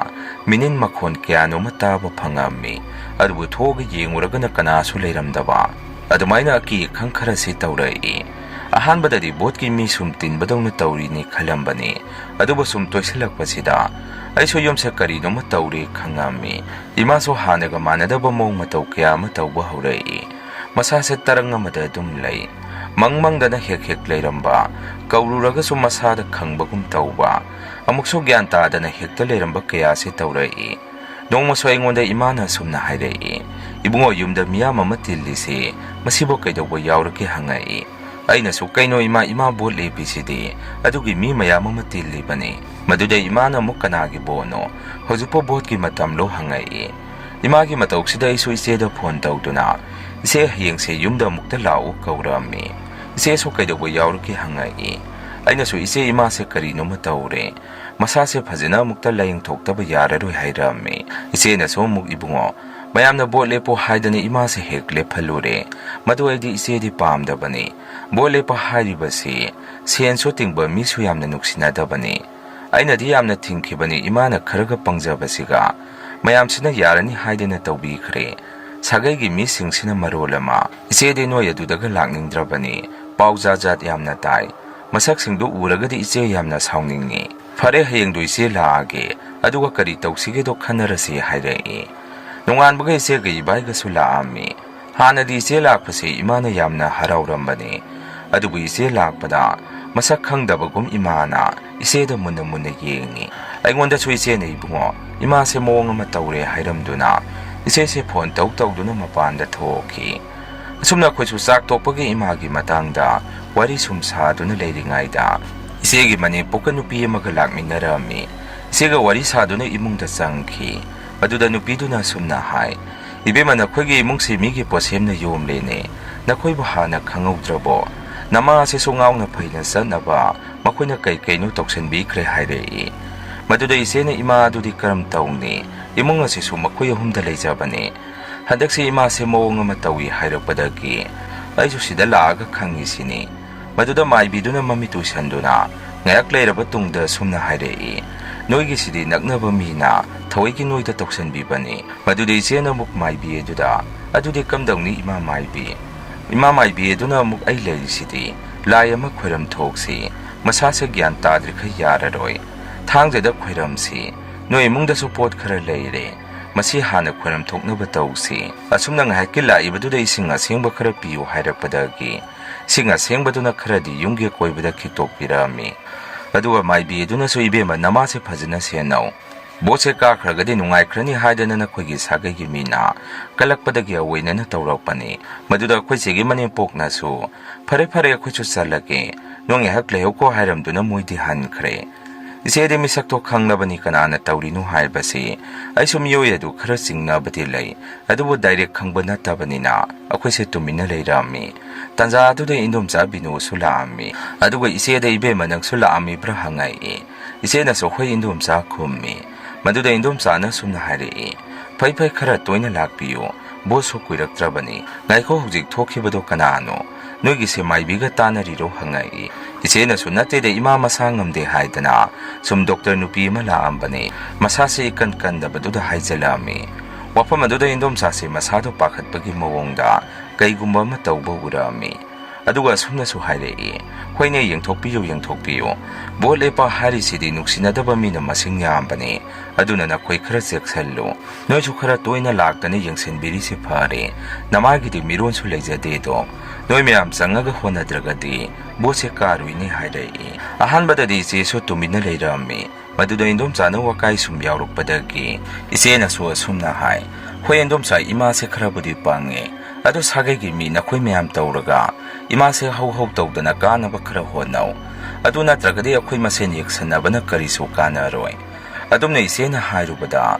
ꯃꯤꯅꯤꯟ ꯃꯈꯣꯟ ꯀꯌꯥꯅꯣꯃ ꯇꯥꯕ ꯐꯪꯉꯝꯃꯤ꯫ ꯑꯗꯨꯕꯨ ꯊꯣꯛꯑꯒ ꯌꯦꯡꯉꯨꯔꯒꯅ ꯀꯅꯥꯁꯨ ꯂꯩꯔꯝꯗꯕ꯫ ꯑꯗꯨꯃꯥꯏꯅ ꯑꯀꯤ ꯑꯈꯪ ꯈꯔꯁꯤ ꯇꯧꯔꯛꯏ꯫ ꯑꯍꯥꯟꯕꯗꯗꯤ ꯚꯣꯠꯀꯤ ꯃꯤ ꯁꯨꯝ ꯇꯤꯟꯕꯗꯧꯅ ꯇꯧꯔꯤꯅꯤ ꯈꯜꯂꯝꯕꯅꯤ꯫ ꯑꯗꯨꯕꯨ ꯁꯨꯝ ꯇꯣꯏꯁꯤꯜꯂꯛꯄꯁꯤꯗ ꯑꯩꯁꯨ ꯌꯨꯝꯁꯦ ꯀꯔꯤꯅꯣꯃ ꯇꯧꯔꯦ ꯈꯪꯉꯝꯃꯤ꯫ ꯏꯃꯥꯁꯨ ꯍꯥꯟꯅꯒ ꯃꯥꯟꯅꯗꯕ ꯃꯑꯣꯡ ꯃꯇꯧ ꯀꯌꯥ ꯑꯃ ꯇꯧꯕ ꯍꯧꯔꯛꯏ꯫ ꯃꯁꯥꯁꯦ ꯇꯔꯪ ꯑꯃꯗ ꯑꯗꯨꯝ ꯂꯩ꯫ ꯃꯪ ꯃꯪꯗꯅ ꯍꯦꯛ ꯍꯦꯛ ꯂꯩꯔꯝꯕ, ꯀꯧꯔꯨꯔꯒꯁꯨ ꯃꯁꯥꯗ ꯈꯪꯕꯒꯨꯝ ꯇꯧꯕ, ꯑꯃꯨꯛꯁꯨ ꯒ꯭ꯌꯥꯟ ꯇꯥꯗꯅ ꯍꯦꯛꯇ ꯂꯩꯔꯝꯕ ꯀꯌꯥꯁꯦ ꯇꯧꯔꯛꯏ꯫ ꯅꯣꯡꯃꯁꯨ ꯑꯩꯉꯣꯟꯗ ꯏꯃꯥꯅ ꯑꯁꯨꯝꯅ ꯍꯥꯏꯔꯛꯏ, "ꯏꯕꯨꯡꯉꯣ, ꯌꯨꯝꯗ ꯃꯤꯌꯥꯝ ꯑꯃ ꯇꯤꯜꯂꯤꯁꯤ, ꯃꯁꯤꯕꯨ ꯀꯩꯗꯧꯕ ꯌꯥꯎꯔꯒꯦ?" ꯍꯪꯉꯛꯏ꯫ ꯑꯩꯅꯁꯨ, "ꯀꯩꯅꯣ ꯏꯃꯥ, ꯏꯃꯥ ꯚꯣꯠ ꯂꯦꯞꯄꯤꯁꯤꯗꯤ, ꯑꯗꯨꯒꯤ ꯃꯤ ꯃꯌꯥꯝ ꯑꯃ ꯇꯤꯜꯂꯤꯕꯅꯤ꯫" ꯃꯗꯨꯗ ꯏꯃꯥꯅ ꯑꯃꯨꯛ, "ꯀꯅꯥꯒꯤ ꯚꯣꯠꯅꯣ? ꯍꯧꯖꯤꯛꯄꯨ ꯚꯣꯠꯀꯤ ꯃꯇꯝꯂꯣ?" ꯍꯪꯉꯛꯏ꯫ ꯏꯃꯥꯒꯤ ꯃꯇꯧꯁꯤꯗ ꯑꯩꯁꯨ ꯏꯆꯦꯗ ꯐꯣꯟ ꯇꯧꯗꯨꯅ, "ꯏꯆꯦ, ꯍꯌꯦꯡꯁꯦ ꯌꯨꯝꯗ ꯑꯃꯨꯛꯇ ꯂꯥꯛꯎ" ꯀꯧꯔꯝꯃꯤ꯫ ꯏꯆꯦꯁꯨ ꯀꯩꯗꯧꯕ ꯌꯥꯎꯔꯒꯦ ꯍꯪꯉꯛꯏ꯫ ꯑꯩꯅꯁꯨ, "ꯏꯆꯦ, ꯏꯃꯥꯁꯦ ꯀꯔꯤꯅꯣꯃ ꯇꯧꯔꯦ꯫ ꯃꯁꯥꯁꯦ ꯐꯖꯅ ꯑꯃꯨꯛꯇ ꯂꯥꯌꯦꯡꯊꯣꯛꯇꯕ ꯌꯥꯔꯔꯣꯏ" ꯍꯥꯏꯔꯝꯃꯤ꯫ ꯏꯆꯦꯅꯁꯨ ꯑꯃꯨꯛ, "ꯏꯕꯨꯡꯉꯣ, ꯃꯌꯥꯝꯅ ꯚꯣꯠ ꯂꯦꯞꯄꯣ ꯍꯥꯏꯗꯅ ꯏꯃꯥꯁꯦ ꯍꯦꯛ ꯂꯦꯞꯍꯜꯂꯨꯔꯦ꯫ ꯃꯗꯨ ꯑꯩꯗꯤ ꯏꯆꯦꯗꯤ ꯄꯥꯝꯗꯕꯅꯤ꯫ ꯚꯣꯠ ꯂꯦꯞꯄ ꯍꯥꯏꯔꯤꯕꯁꯤ ꯁꯦꯟꯁꯨ ꯇꯤꯡꯕ, ꯃꯤꯁꯨ ꯌꯥꯝꯅ ꯅꯨꯡꯁꯤꯅꯗꯕꯅꯤ꯫ ꯑꯩꯅꯗꯤ ꯌꯥꯝꯅ ꯊꯤꯡꯈꯤꯕꯅꯤ, ꯏꯃꯥꯅ ꯈꯔꯒ ꯄꯪꯖꯕꯁꯤꯒ꯫ ꯃꯌꯥꯝꯁꯤꯅ ꯌꯥꯔꯅꯤ ꯍꯥꯏꯗꯅ ꯇꯧꯕꯤꯈ꯭ꯔꯦ꯫ ꯁꯥꯒꯩꯒꯤ ꯃꯤꯁꯤꯡꯁꯤꯅ ꯃꯔꯣꯜ ꯑꯃ꯫ ꯏꯆꯦꯗꯤ ꯅꯣꯏ ꯑꯗꯨꯗꯒ ꯂꯥꯛꯅꯤꯡꯗ꯭ꯔꯕꯅꯤ꯫ ꯄꯥꯎ ꯖꯥꯠ ꯖꯥꯠ ꯌꯥꯝꯅ ꯇꯥꯏ꯫ ꯃꯁꯛꯁꯤꯡꯗꯨ ꯎꯔꯒꯗꯤ ꯏꯆꯦ ꯌꯥꯝꯅ ꯁꯥꯎꯅꯤꯡꯉꯤ꯫ ꯐꯔꯦ, ꯍꯌꯦꯡꯗꯨ ꯏꯆꯦ ꯂꯥꯛꯑꯒꯦ, ꯑꯗꯨꯒ ꯀꯔꯤ ꯇꯧꯁꯤꯒꯦꯗꯣ ꯈꯟꯅꯔꯁꯤ" ꯍꯥꯏꯔꯛꯏ꯫ ꯅꯣꯡꯉꯥꯟꯕꯒ ꯏꯆꯦꯒ ꯏꯕꯥꯏꯒꯁꯨ ꯂꯥꯛꯑꯝꯃꯤ꯫ ꯍꯥꯟꯅꯗꯤ ꯏꯆꯦ ꯂꯥꯛꯄꯁꯦ ꯏꯃꯥꯅ ꯌꯥꯝꯅ ꯍꯔꯥꯎꯔꯝꯕꯅꯤ꯫ ꯑꯗꯨꯕꯨ ꯏꯆꯦ ꯂꯥꯛꯄꯗ ꯃꯁꯛ ꯈꯪꯗꯕꯒꯨꯝ ꯏꯃꯥꯅ ꯏꯆꯦꯗ ꯃꯨꯟꯅ ꯃꯨꯟꯅ ꯌꯦꯡꯉꯤ꯫ ꯑꯩꯉꯣꯟꯗꯁꯨ ꯏꯆꯦꯅ, "ꯏꯕꯨꯡꯉꯣ, ꯏꯃꯥꯁꯦ ꯃꯑꯣꯡ ꯑꯃ ꯇꯧꯔꯦ" ꯍꯥꯏꯔꯝꯗꯨꯅ ꯏꯆꯦꯁꯦ ꯐꯣꯟ ꯇꯧ ꯇꯧꯗꯨꯅ ꯃꯄꯥꯟꯗ ꯊꯣꯛꯈꯤ꯫ ꯑꯁꯨꯝꯅ ꯑꯩꯈꯣꯏꯁꯨ ꯆꯥꯛ ꯇꯣꯛꯄꯒꯤ ꯏꯃꯥꯒꯤ ꯃꯇꯥꯡꯗ ꯋꯥꯔꯤ ꯁꯨꯝ ꯁꯥꯗꯨꯅ ꯂꯩꯔꯤꯉꯩꯗ ꯏꯆꯦꯒꯤ ꯃꯅꯦꯝꯄꯣꯛꯀ ꯅꯨꯄꯤ ꯑꯃꯒ ꯂꯥꯛꯃꯤꯟꯅꯔꯝꯃꯤ꯫ ꯏꯆꯦꯒ ꯋꯥꯔꯤ ꯁꯥꯗꯨꯅ ꯏꯃꯨꯡꯗ ꯆꯪꯈꯤ꯫ ꯑꯗꯨꯗ ꯅꯨꯄꯤꯗꯨꯅ ꯑꯁꯨꯝꯅ ꯍꯥꯏ, "ꯏꯕꯦꯝꯃ, ꯅꯈꯣꯏꯒꯤ ꯏꯃꯨꯡꯁꯤ ꯃꯤꯒꯤ ꯄꯣꯠꯁꯦꯝꯅ ꯌꯣꯝꯂꯦꯅꯦ꯫ ꯅꯈꯣꯏꯕꯨ ꯍꯥꯟꯅ ꯈꯪꯍꯧꯗ꯭ꯔꯕꯣ? ꯅꯃꯥ ꯑꯁꯤꯁꯨ ꯉꯥꯎꯅ ꯐꯩꯅ ꯆꯠꯅꯕ ꯃꯈꯣꯏꯅ ꯀꯩ ꯀꯩꯅꯣ ꯇꯧꯁꯤꯟꯕꯤꯈ꯭ꯔꯦ" ꯍꯥꯏꯔꯛꯏ꯫ ꯃꯗꯨꯗ ꯏꯆꯦꯅ, "ꯏꯃꯥ ꯑꯗꯨꯗꯤ ꯀꯔꯝ ꯇꯧꯅꯤ? ꯏꯃꯨꯡ ꯑꯁꯤꯁꯨ ꯃꯈꯣꯏ ꯑꯍꯨꯝꯗ ꯂꯩꯖꯕꯅꯤ꯫ ꯍꯟꯗꯛꯁꯤ ꯏꯃꯥꯁꯦ ꯃꯑꯣꯡ ꯑꯃ ꯇꯧꯏ ꯍꯥꯏꯔꯛꯄꯗꯒꯤ ꯑꯩꯁꯨ ꯁꯤꯗ ꯂꯥꯛꯑꯒ ꯈꯪꯉꯤꯁꯤꯅꯤ"꯫ ꯃꯗꯨꯗ ꯃꯥꯏꯕꯤꯗꯨꯅ ꯃꯃꯤꯠ ꯎꯏꯁꯟꯗꯨꯅ ꯉꯥꯏꯍꯥꯛ ꯂꯩꯔꯕ ꯇꯨꯡꯗ ꯁꯨꯝꯅ ꯍꯥꯏꯔꯛꯏ, "ꯅꯣꯏꯒꯤꯁꯤꯗꯤ ꯅꯛꯅꯕ ꯃꯤꯅ ꯊꯑꯣꯏꯒꯤ ꯅꯣꯏꯗ ꯇꯧꯁꯟꯕꯤꯕꯅꯤ"꯫ ꯃꯗꯨꯗ ꯏꯆꯦꯅ ꯑꯃꯨꯛ ꯃꯥꯏꯕꯤ ꯑꯗꯨꯗ, "ꯑꯗꯨꯗꯤ ꯀꯝꯗꯧꯅꯤ ꯏꯃꯥ ꯃꯥꯏꯕꯤ?" ꯏꯃꯥ ꯃꯥꯏꯕꯤ ꯑꯗꯨꯅ ꯑꯃꯨꯛ, "ꯑꯩ ꯂꯩꯔꯤꯁꯤꯗꯤ, ꯂꯥꯏ ꯑꯃ ꯈꯣꯏꯔꯝ ꯊꯣꯛꯁꯤ, ꯃꯁꯥꯁꯦ ꯒ꯭ꯌꯥꯟ ꯇꯥꯗ꯭ꯔꯤꯈꯩ ꯌꯥꯔꯔꯣꯏ꯫ ꯊꯥꯡꯖꯗ ꯈꯣꯏꯔꯝꯁꯤ, ꯅꯣꯏ ꯏꯃꯨꯡꯗꯁꯨ ꯄꯣꯠ ꯈꯔ ꯂꯩꯔꯦ, ꯃꯁꯤ ꯍꯥꯟꯅ ꯈꯣꯏꯔꯝ ꯊꯣꯛꯅꯕ ꯇꯧꯁꯤ"꯫ ꯑꯁꯨꯝꯅ ꯉꯥꯏꯍꯥꯛꯀꯤ ꯂꯥꯛꯏꯕꯗꯨꯗ ꯏꯁꯤꯡ ꯑꯁꯦꯡꯕ ꯈꯔ ꯄꯤꯌꯨ ꯍꯥꯏꯔꯛꯄꯗꯒꯤ ꯏꯁꯤꯡ ꯑꯁꯦꯡꯕꯗꯨꯅ ꯈꯔꯗꯤ ꯌꯨꯝꯒꯤ ꯑꯀꯣꯏꯕꯗ ꯈꯤꯛꯇꯣꯛꯄꯤꯔꯛꯑꯝꯃꯤ꯫ ꯑꯗꯨꯒ ꯃꯥꯏꯕꯤ ꯑꯗꯨꯅꯁꯨ, "ꯏꯕꯦꯝꯃ, ꯅꯃꯥꯁꯦ ꯐꯖꯅ ꯁꯦꯟꯅꯧ꯫ ꯚꯣꯠꯁꯦ ꯀꯥꯈ꯭ꯔꯒꯗꯤ ꯅꯨꯡꯉꯥꯏꯈ꯭ꯔꯅꯤ ꯍꯥꯏꯗꯅ ꯅꯈꯣꯏꯒꯤ ꯁꯥꯒꯩꯒꯤ ꯃꯤꯅ ꯀꯜꯂꯛꯄꯗꯒꯤ ꯑꯑꯣꯏꯅꯅ ꯇꯧꯔꯛꯄꯅꯤ"꯫ ꯃꯗꯨꯗ ꯑꯩꯈꯣꯏ ꯆꯦꯒꯤ ꯃꯅꯦꯝꯄꯣꯛꯅꯁꯨ, "ꯐꯔꯦ, ꯐꯔꯦ, ꯑꯩꯈꯣꯏꯁꯨ ꯆꯠꯂꯒꯦ, ꯅꯣꯏ ꯉꯥꯏꯍꯥꯛ ꯂꯩꯍꯧꯀꯣ" ꯍꯥꯏꯔꯝꯗꯨꯅ ꯃꯣꯏꯗꯤ ꯍꯟꯈ꯭ꯔꯦ꯫ ꯏꯆꯦꯗꯤ ꯃꯤꯁꯛꯇꯣ ꯈꯪꯂꯕꯅꯤ ꯀꯅꯥꯅ ꯇꯧꯔꯤꯅꯣ ꯍꯥꯏꯕꯁꯤ꯫ ꯑꯩꯁꯨ ꯃꯤꯑꯣꯏ ꯑꯗꯨ ꯈꯔ ꯆꯤꯡꯅꯕꯗꯤ ꯂꯩ, ꯑꯗꯨꯕꯨ ꯗꯥꯏꯔꯦꯛ ꯈꯪꯕ ꯅꯠꯇꯕꯅꯤꯅ ꯑꯩꯈꯣꯏꯁꯦ ꯇꯨꯃꯤꯟꯅ ꯂꯩꯔꯝꯃꯤ꯫ ꯇꯥꯟꯖꯥ ꯑꯗꯨꯗ ꯏꯟꯗꯣꯝꯆꯥ ꯕꯤꯅꯨꯁꯨ ꯂꯥꯛꯑꯝꯃꯤ꯫ ꯑꯗꯨꯒ ꯏꯆꯦꯗ, "ꯏꯕꯦꯝꯃ, ꯅꯪꯁꯨ ꯂꯥꯛꯑꯝꯃꯤꯕ꯭ꯔꯥ?" ꯍꯪꯉꯛꯏ꯫ ꯏꯆꯦꯅꯁꯨ, "ꯍꯣꯏ ꯏꯟꯗꯣꯝꯆꯥ" ꯈꯨꯝꯃꯤ꯫ ꯃꯗꯨꯗ ꯏꯟꯗꯣꯝꯆꯥꯅ ꯁꯨꯝꯅ ꯍꯥꯏꯔꯛꯏ, "ꯐꯩ ꯐꯩ, ꯈꯔ ꯇꯣꯏꯅ ꯂꯥꯛꯄꯤꯌꯨ, ꯚꯣꯠꯁꯨ ꯀꯨꯏꯔꯛꯇ꯭ꯔꯕꯅꯤ꯫ ꯉꯥꯏꯈꯣ, ꯍꯧꯖꯤꯛ ꯊꯣꯛꯈꯤꯕꯗꯣ ꯀꯅꯥꯅꯣ? ꯅꯣꯏꯒꯤꯁꯦ ꯃꯥꯏꯕꯤꯒ ꯇꯥꯟꯅꯔꯤꯔꯣ?" ꯍꯪꯉꯛꯏ꯫ ꯏꯆꯦꯅꯁꯨ, "ꯅꯠꯇꯦꯗ ꯏꯃꯥ, ꯃꯁꯥ ꯉꯝꯗꯦ ꯍꯥꯏꯗꯅ ꯁꯨꯝ ꯗꯣꯛꯇꯔ ꯅꯨꯄꯤ ꯑꯃ ꯂꯥꯛꯑꯝꯕꯅꯤ, ꯃꯁꯥꯁꯦ ꯏꯀꯟ ꯀꯟꯗꯕꯗꯨꯗ" ꯍꯥꯏꯖꯜꯂꯛꯑꯝꯃꯤ꯫ ꯋꯥꯐꯝ ꯑꯗꯨꯗ ꯏꯟꯗꯣꯝꯆꯥꯁꯦ ꯃꯁꯥꯗꯣ ꯄꯥꯈꯠꯄꯒꯤ ꯃꯑꯣꯡꯗ ꯀꯩꯒꯨꯝꯕ ꯑꯃ ꯇꯧꯕ ꯎꯔꯛꯑꯝꯃꯤ꯫ ꯑꯗꯨꯒ ꯑꯁꯨꯝꯅꯁꯨ ꯍꯥꯏꯔꯛꯏ, "ꯍꯣꯏꯅꯦ, ꯌꯦꯡꯊꯣꯛꯄꯤꯌꯨ, ꯌꯦꯡꯊꯣꯛꯄꯤꯌꯨ꯫ ꯚꯣꯠ ꯂꯦꯞꯄ ꯍꯥꯏꯔꯤꯁꯤꯗꯤ ꯅꯨꯡꯁꯤꯅꯗꯕ ꯃꯤꯅ ꯃꯁꯤꯡ ꯌꯥꯝꯕꯅꯤ, ꯑꯗꯨꯅ ꯅꯈꯣꯏ ꯈꯔ ꯆꯦꯛꯁꯤꯜꯂꯨ꯫ ꯅꯣꯏꯁꯨ ꯈꯔ ꯇꯣꯏꯅ ꯂꯥꯛꯇꯅ ꯌꯦꯡꯁꯤꯟꯕꯤꯔꯤꯁꯤ ꯐꯔꯦ꯫ ꯅꯃꯥꯒꯤꯗꯤ ꯃꯤꯔꯣꯟꯁꯨ ꯂꯩꯖꯗꯦꯗꯣ꯫ ꯅꯣꯏ ꯃꯌꯥꯝ ꯆꯪꯉꯒ ꯍꯣꯠꯅꯗ꯭ꯔꯒꯗꯤ ꯚꯣꯠꯁꯦ ꯀꯥꯔꯨꯏꯅꯦ" ꯍꯥꯏꯔꯛꯏ꯫ ꯑꯍꯥꯟꯕꯗꯗꯤ ꯏꯆꯦꯁꯨ ꯇꯨꯃꯤꯟꯅ ꯂꯩꯔꯝꯃꯤ꯫ ꯃꯗꯨꯗ ꯏꯟꯗꯣꯝꯆꯥꯅ ꯋꯥꯀꯥꯏ ꯁꯨꯝ ꯌꯥꯎꯔꯛꯄꯗꯒꯤ ꯏꯆꯦꯅꯁꯨ ꯑꯁꯨꯝꯅ ꯍꯥꯏ, "ꯍꯣꯏ ꯏꯟꯗꯣꯝꯆꯥ, ꯏꯃꯥꯁꯦ ꯈꯔꯕꯨꯗꯤ ꯄꯪꯉꯦ, ꯑꯗꯣ ꯁꯥꯒꯩꯒꯤ ꯃꯤ ꯅꯈꯣꯏ ꯃꯌꯥꯝ ꯇꯧꯔꯒ ꯏꯃꯥꯁꯦ ꯍꯧ ꯍꯧ ꯇꯧꯗꯅ ꯀꯥꯅꯕ ꯈꯔ ꯍꯣꯠꯅꯧ꯫ ꯑꯗꯨ ꯅꯠꯇ꯭ꯔꯒꯗꯤ ꯑꯩꯈꯣꯏ ꯃꯁꯦꯟ ꯌꯦꯛꯁꯟꯅꯕꯅ ꯀꯔꯤꯁꯨ ꯀꯥꯟꯅꯔꯣꯏ"꯫ ꯑꯗꯨꯝꯅ ꯏꯆꯦꯅ ꯍꯥꯏꯔꯨꯕꯗ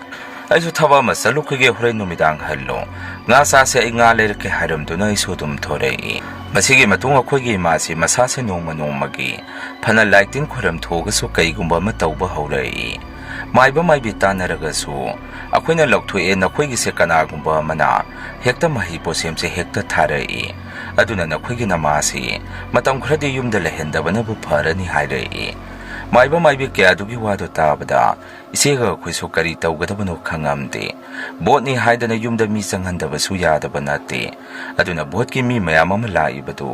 "ꯑꯩꯁꯨ ꯊꯕꯛ ꯑꯃ ꯆꯠꯂꯨꯈꯤꯒꯦ, ꯍꯣꯔꯦꯟ ꯅꯨꯃꯤꯗꯥꯡ ꯍꯜꯂꯣ꯫ ꯉꯥ ꯆꯥꯁꯦ, ꯑꯩ ꯉꯥ ꯂꯩꯔꯛꯀꯦ" ꯍꯥꯏꯔꯝꯗꯨꯅ ꯑꯩꯁꯨ ꯑꯗꯨꯝ ꯊꯣꯔꯛꯏ꯫ ꯃꯁꯤꯒꯤ ꯃꯇꯨꯡ ꯑꯩꯈꯣꯏꯒꯤ ꯏꯃꯥꯁꯤ ꯃꯁꯥꯁꯦ ꯅꯣꯡꯃ ꯅꯣꯡꯃꯒꯤ ꯐꯅ ꯂꯥꯏꯇꯤꯟ ꯈꯣꯏꯔꯝ ꯊꯣꯛꯑꯒꯁꯨ ꯀꯩꯒꯨꯝꯕ ꯑꯃ ꯇꯧꯕ ꯍꯧꯔꯛꯏ꯫ ꯃꯥꯏꯕ ꯃꯥꯏꯕꯤ ꯇꯥꯟꯅꯔꯒꯁꯨ ꯑꯩꯈꯣꯏꯅ ꯂꯧꯊꯣꯛꯑꯦ, ꯅꯈꯣꯏꯒꯤꯁꯦ ꯀꯅꯥꯒꯨꯝꯕ ꯑꯃꯅ ꯍꯦꯛꯇ ꯃꯍꯩ ꯄꯣꯠꯁꯦꯝꯁꯦ ꯍꯦꯛꯇ ꯊꯥꯔꯛꯏ꯫ ꯑꯗꯨꯅ ꯅꯈꯣꯏꯒꯤ ꯅꯃꯥꯁꯤ ꯃꯇꯝ ꯈꯔꯗꯤ ꯌꯨꯝꯗ ꯂꯩꯍꯟꯗꯕꯅꯕꯨ ꯐꯔꯅꯤ ꯍꯥꯏꯔꯛꯏ꯫ ꯃꯥꯏꯕ ꯃꯥꯏꯕꯤ ꯀꯌꯥꯗꯨꯒꯤ ꯋꯥꯗꯨ ꯇꯥꯕꯗ ꯏꯆꯦꯒ ꯑꯩꯈꯣꯏꯁꯨ ꯀꯔꯤ ꯇꯧꯒꯗꯕꯅꯣ ꯈꯪꯉꯝꯗꯦ꯫ ꯚꯣꯠꯅꯤ ꯍꯥꯏꯗꯅ ꯌꯨꯝꯗ ꯃꯤ ꯆꯪꯍꯟꯗꯕꯁꯨ ꯌꯥꯗꯕ ꯅꯠꯇꯦ꯫ ꯑꯗꯨꯅ ꯚꯣꯠꯀꯤ ꯃꯤ ꯃꯌꯥꯝ ꯑꯃ ꯂꯥꯛꯏꯕꯗꯨ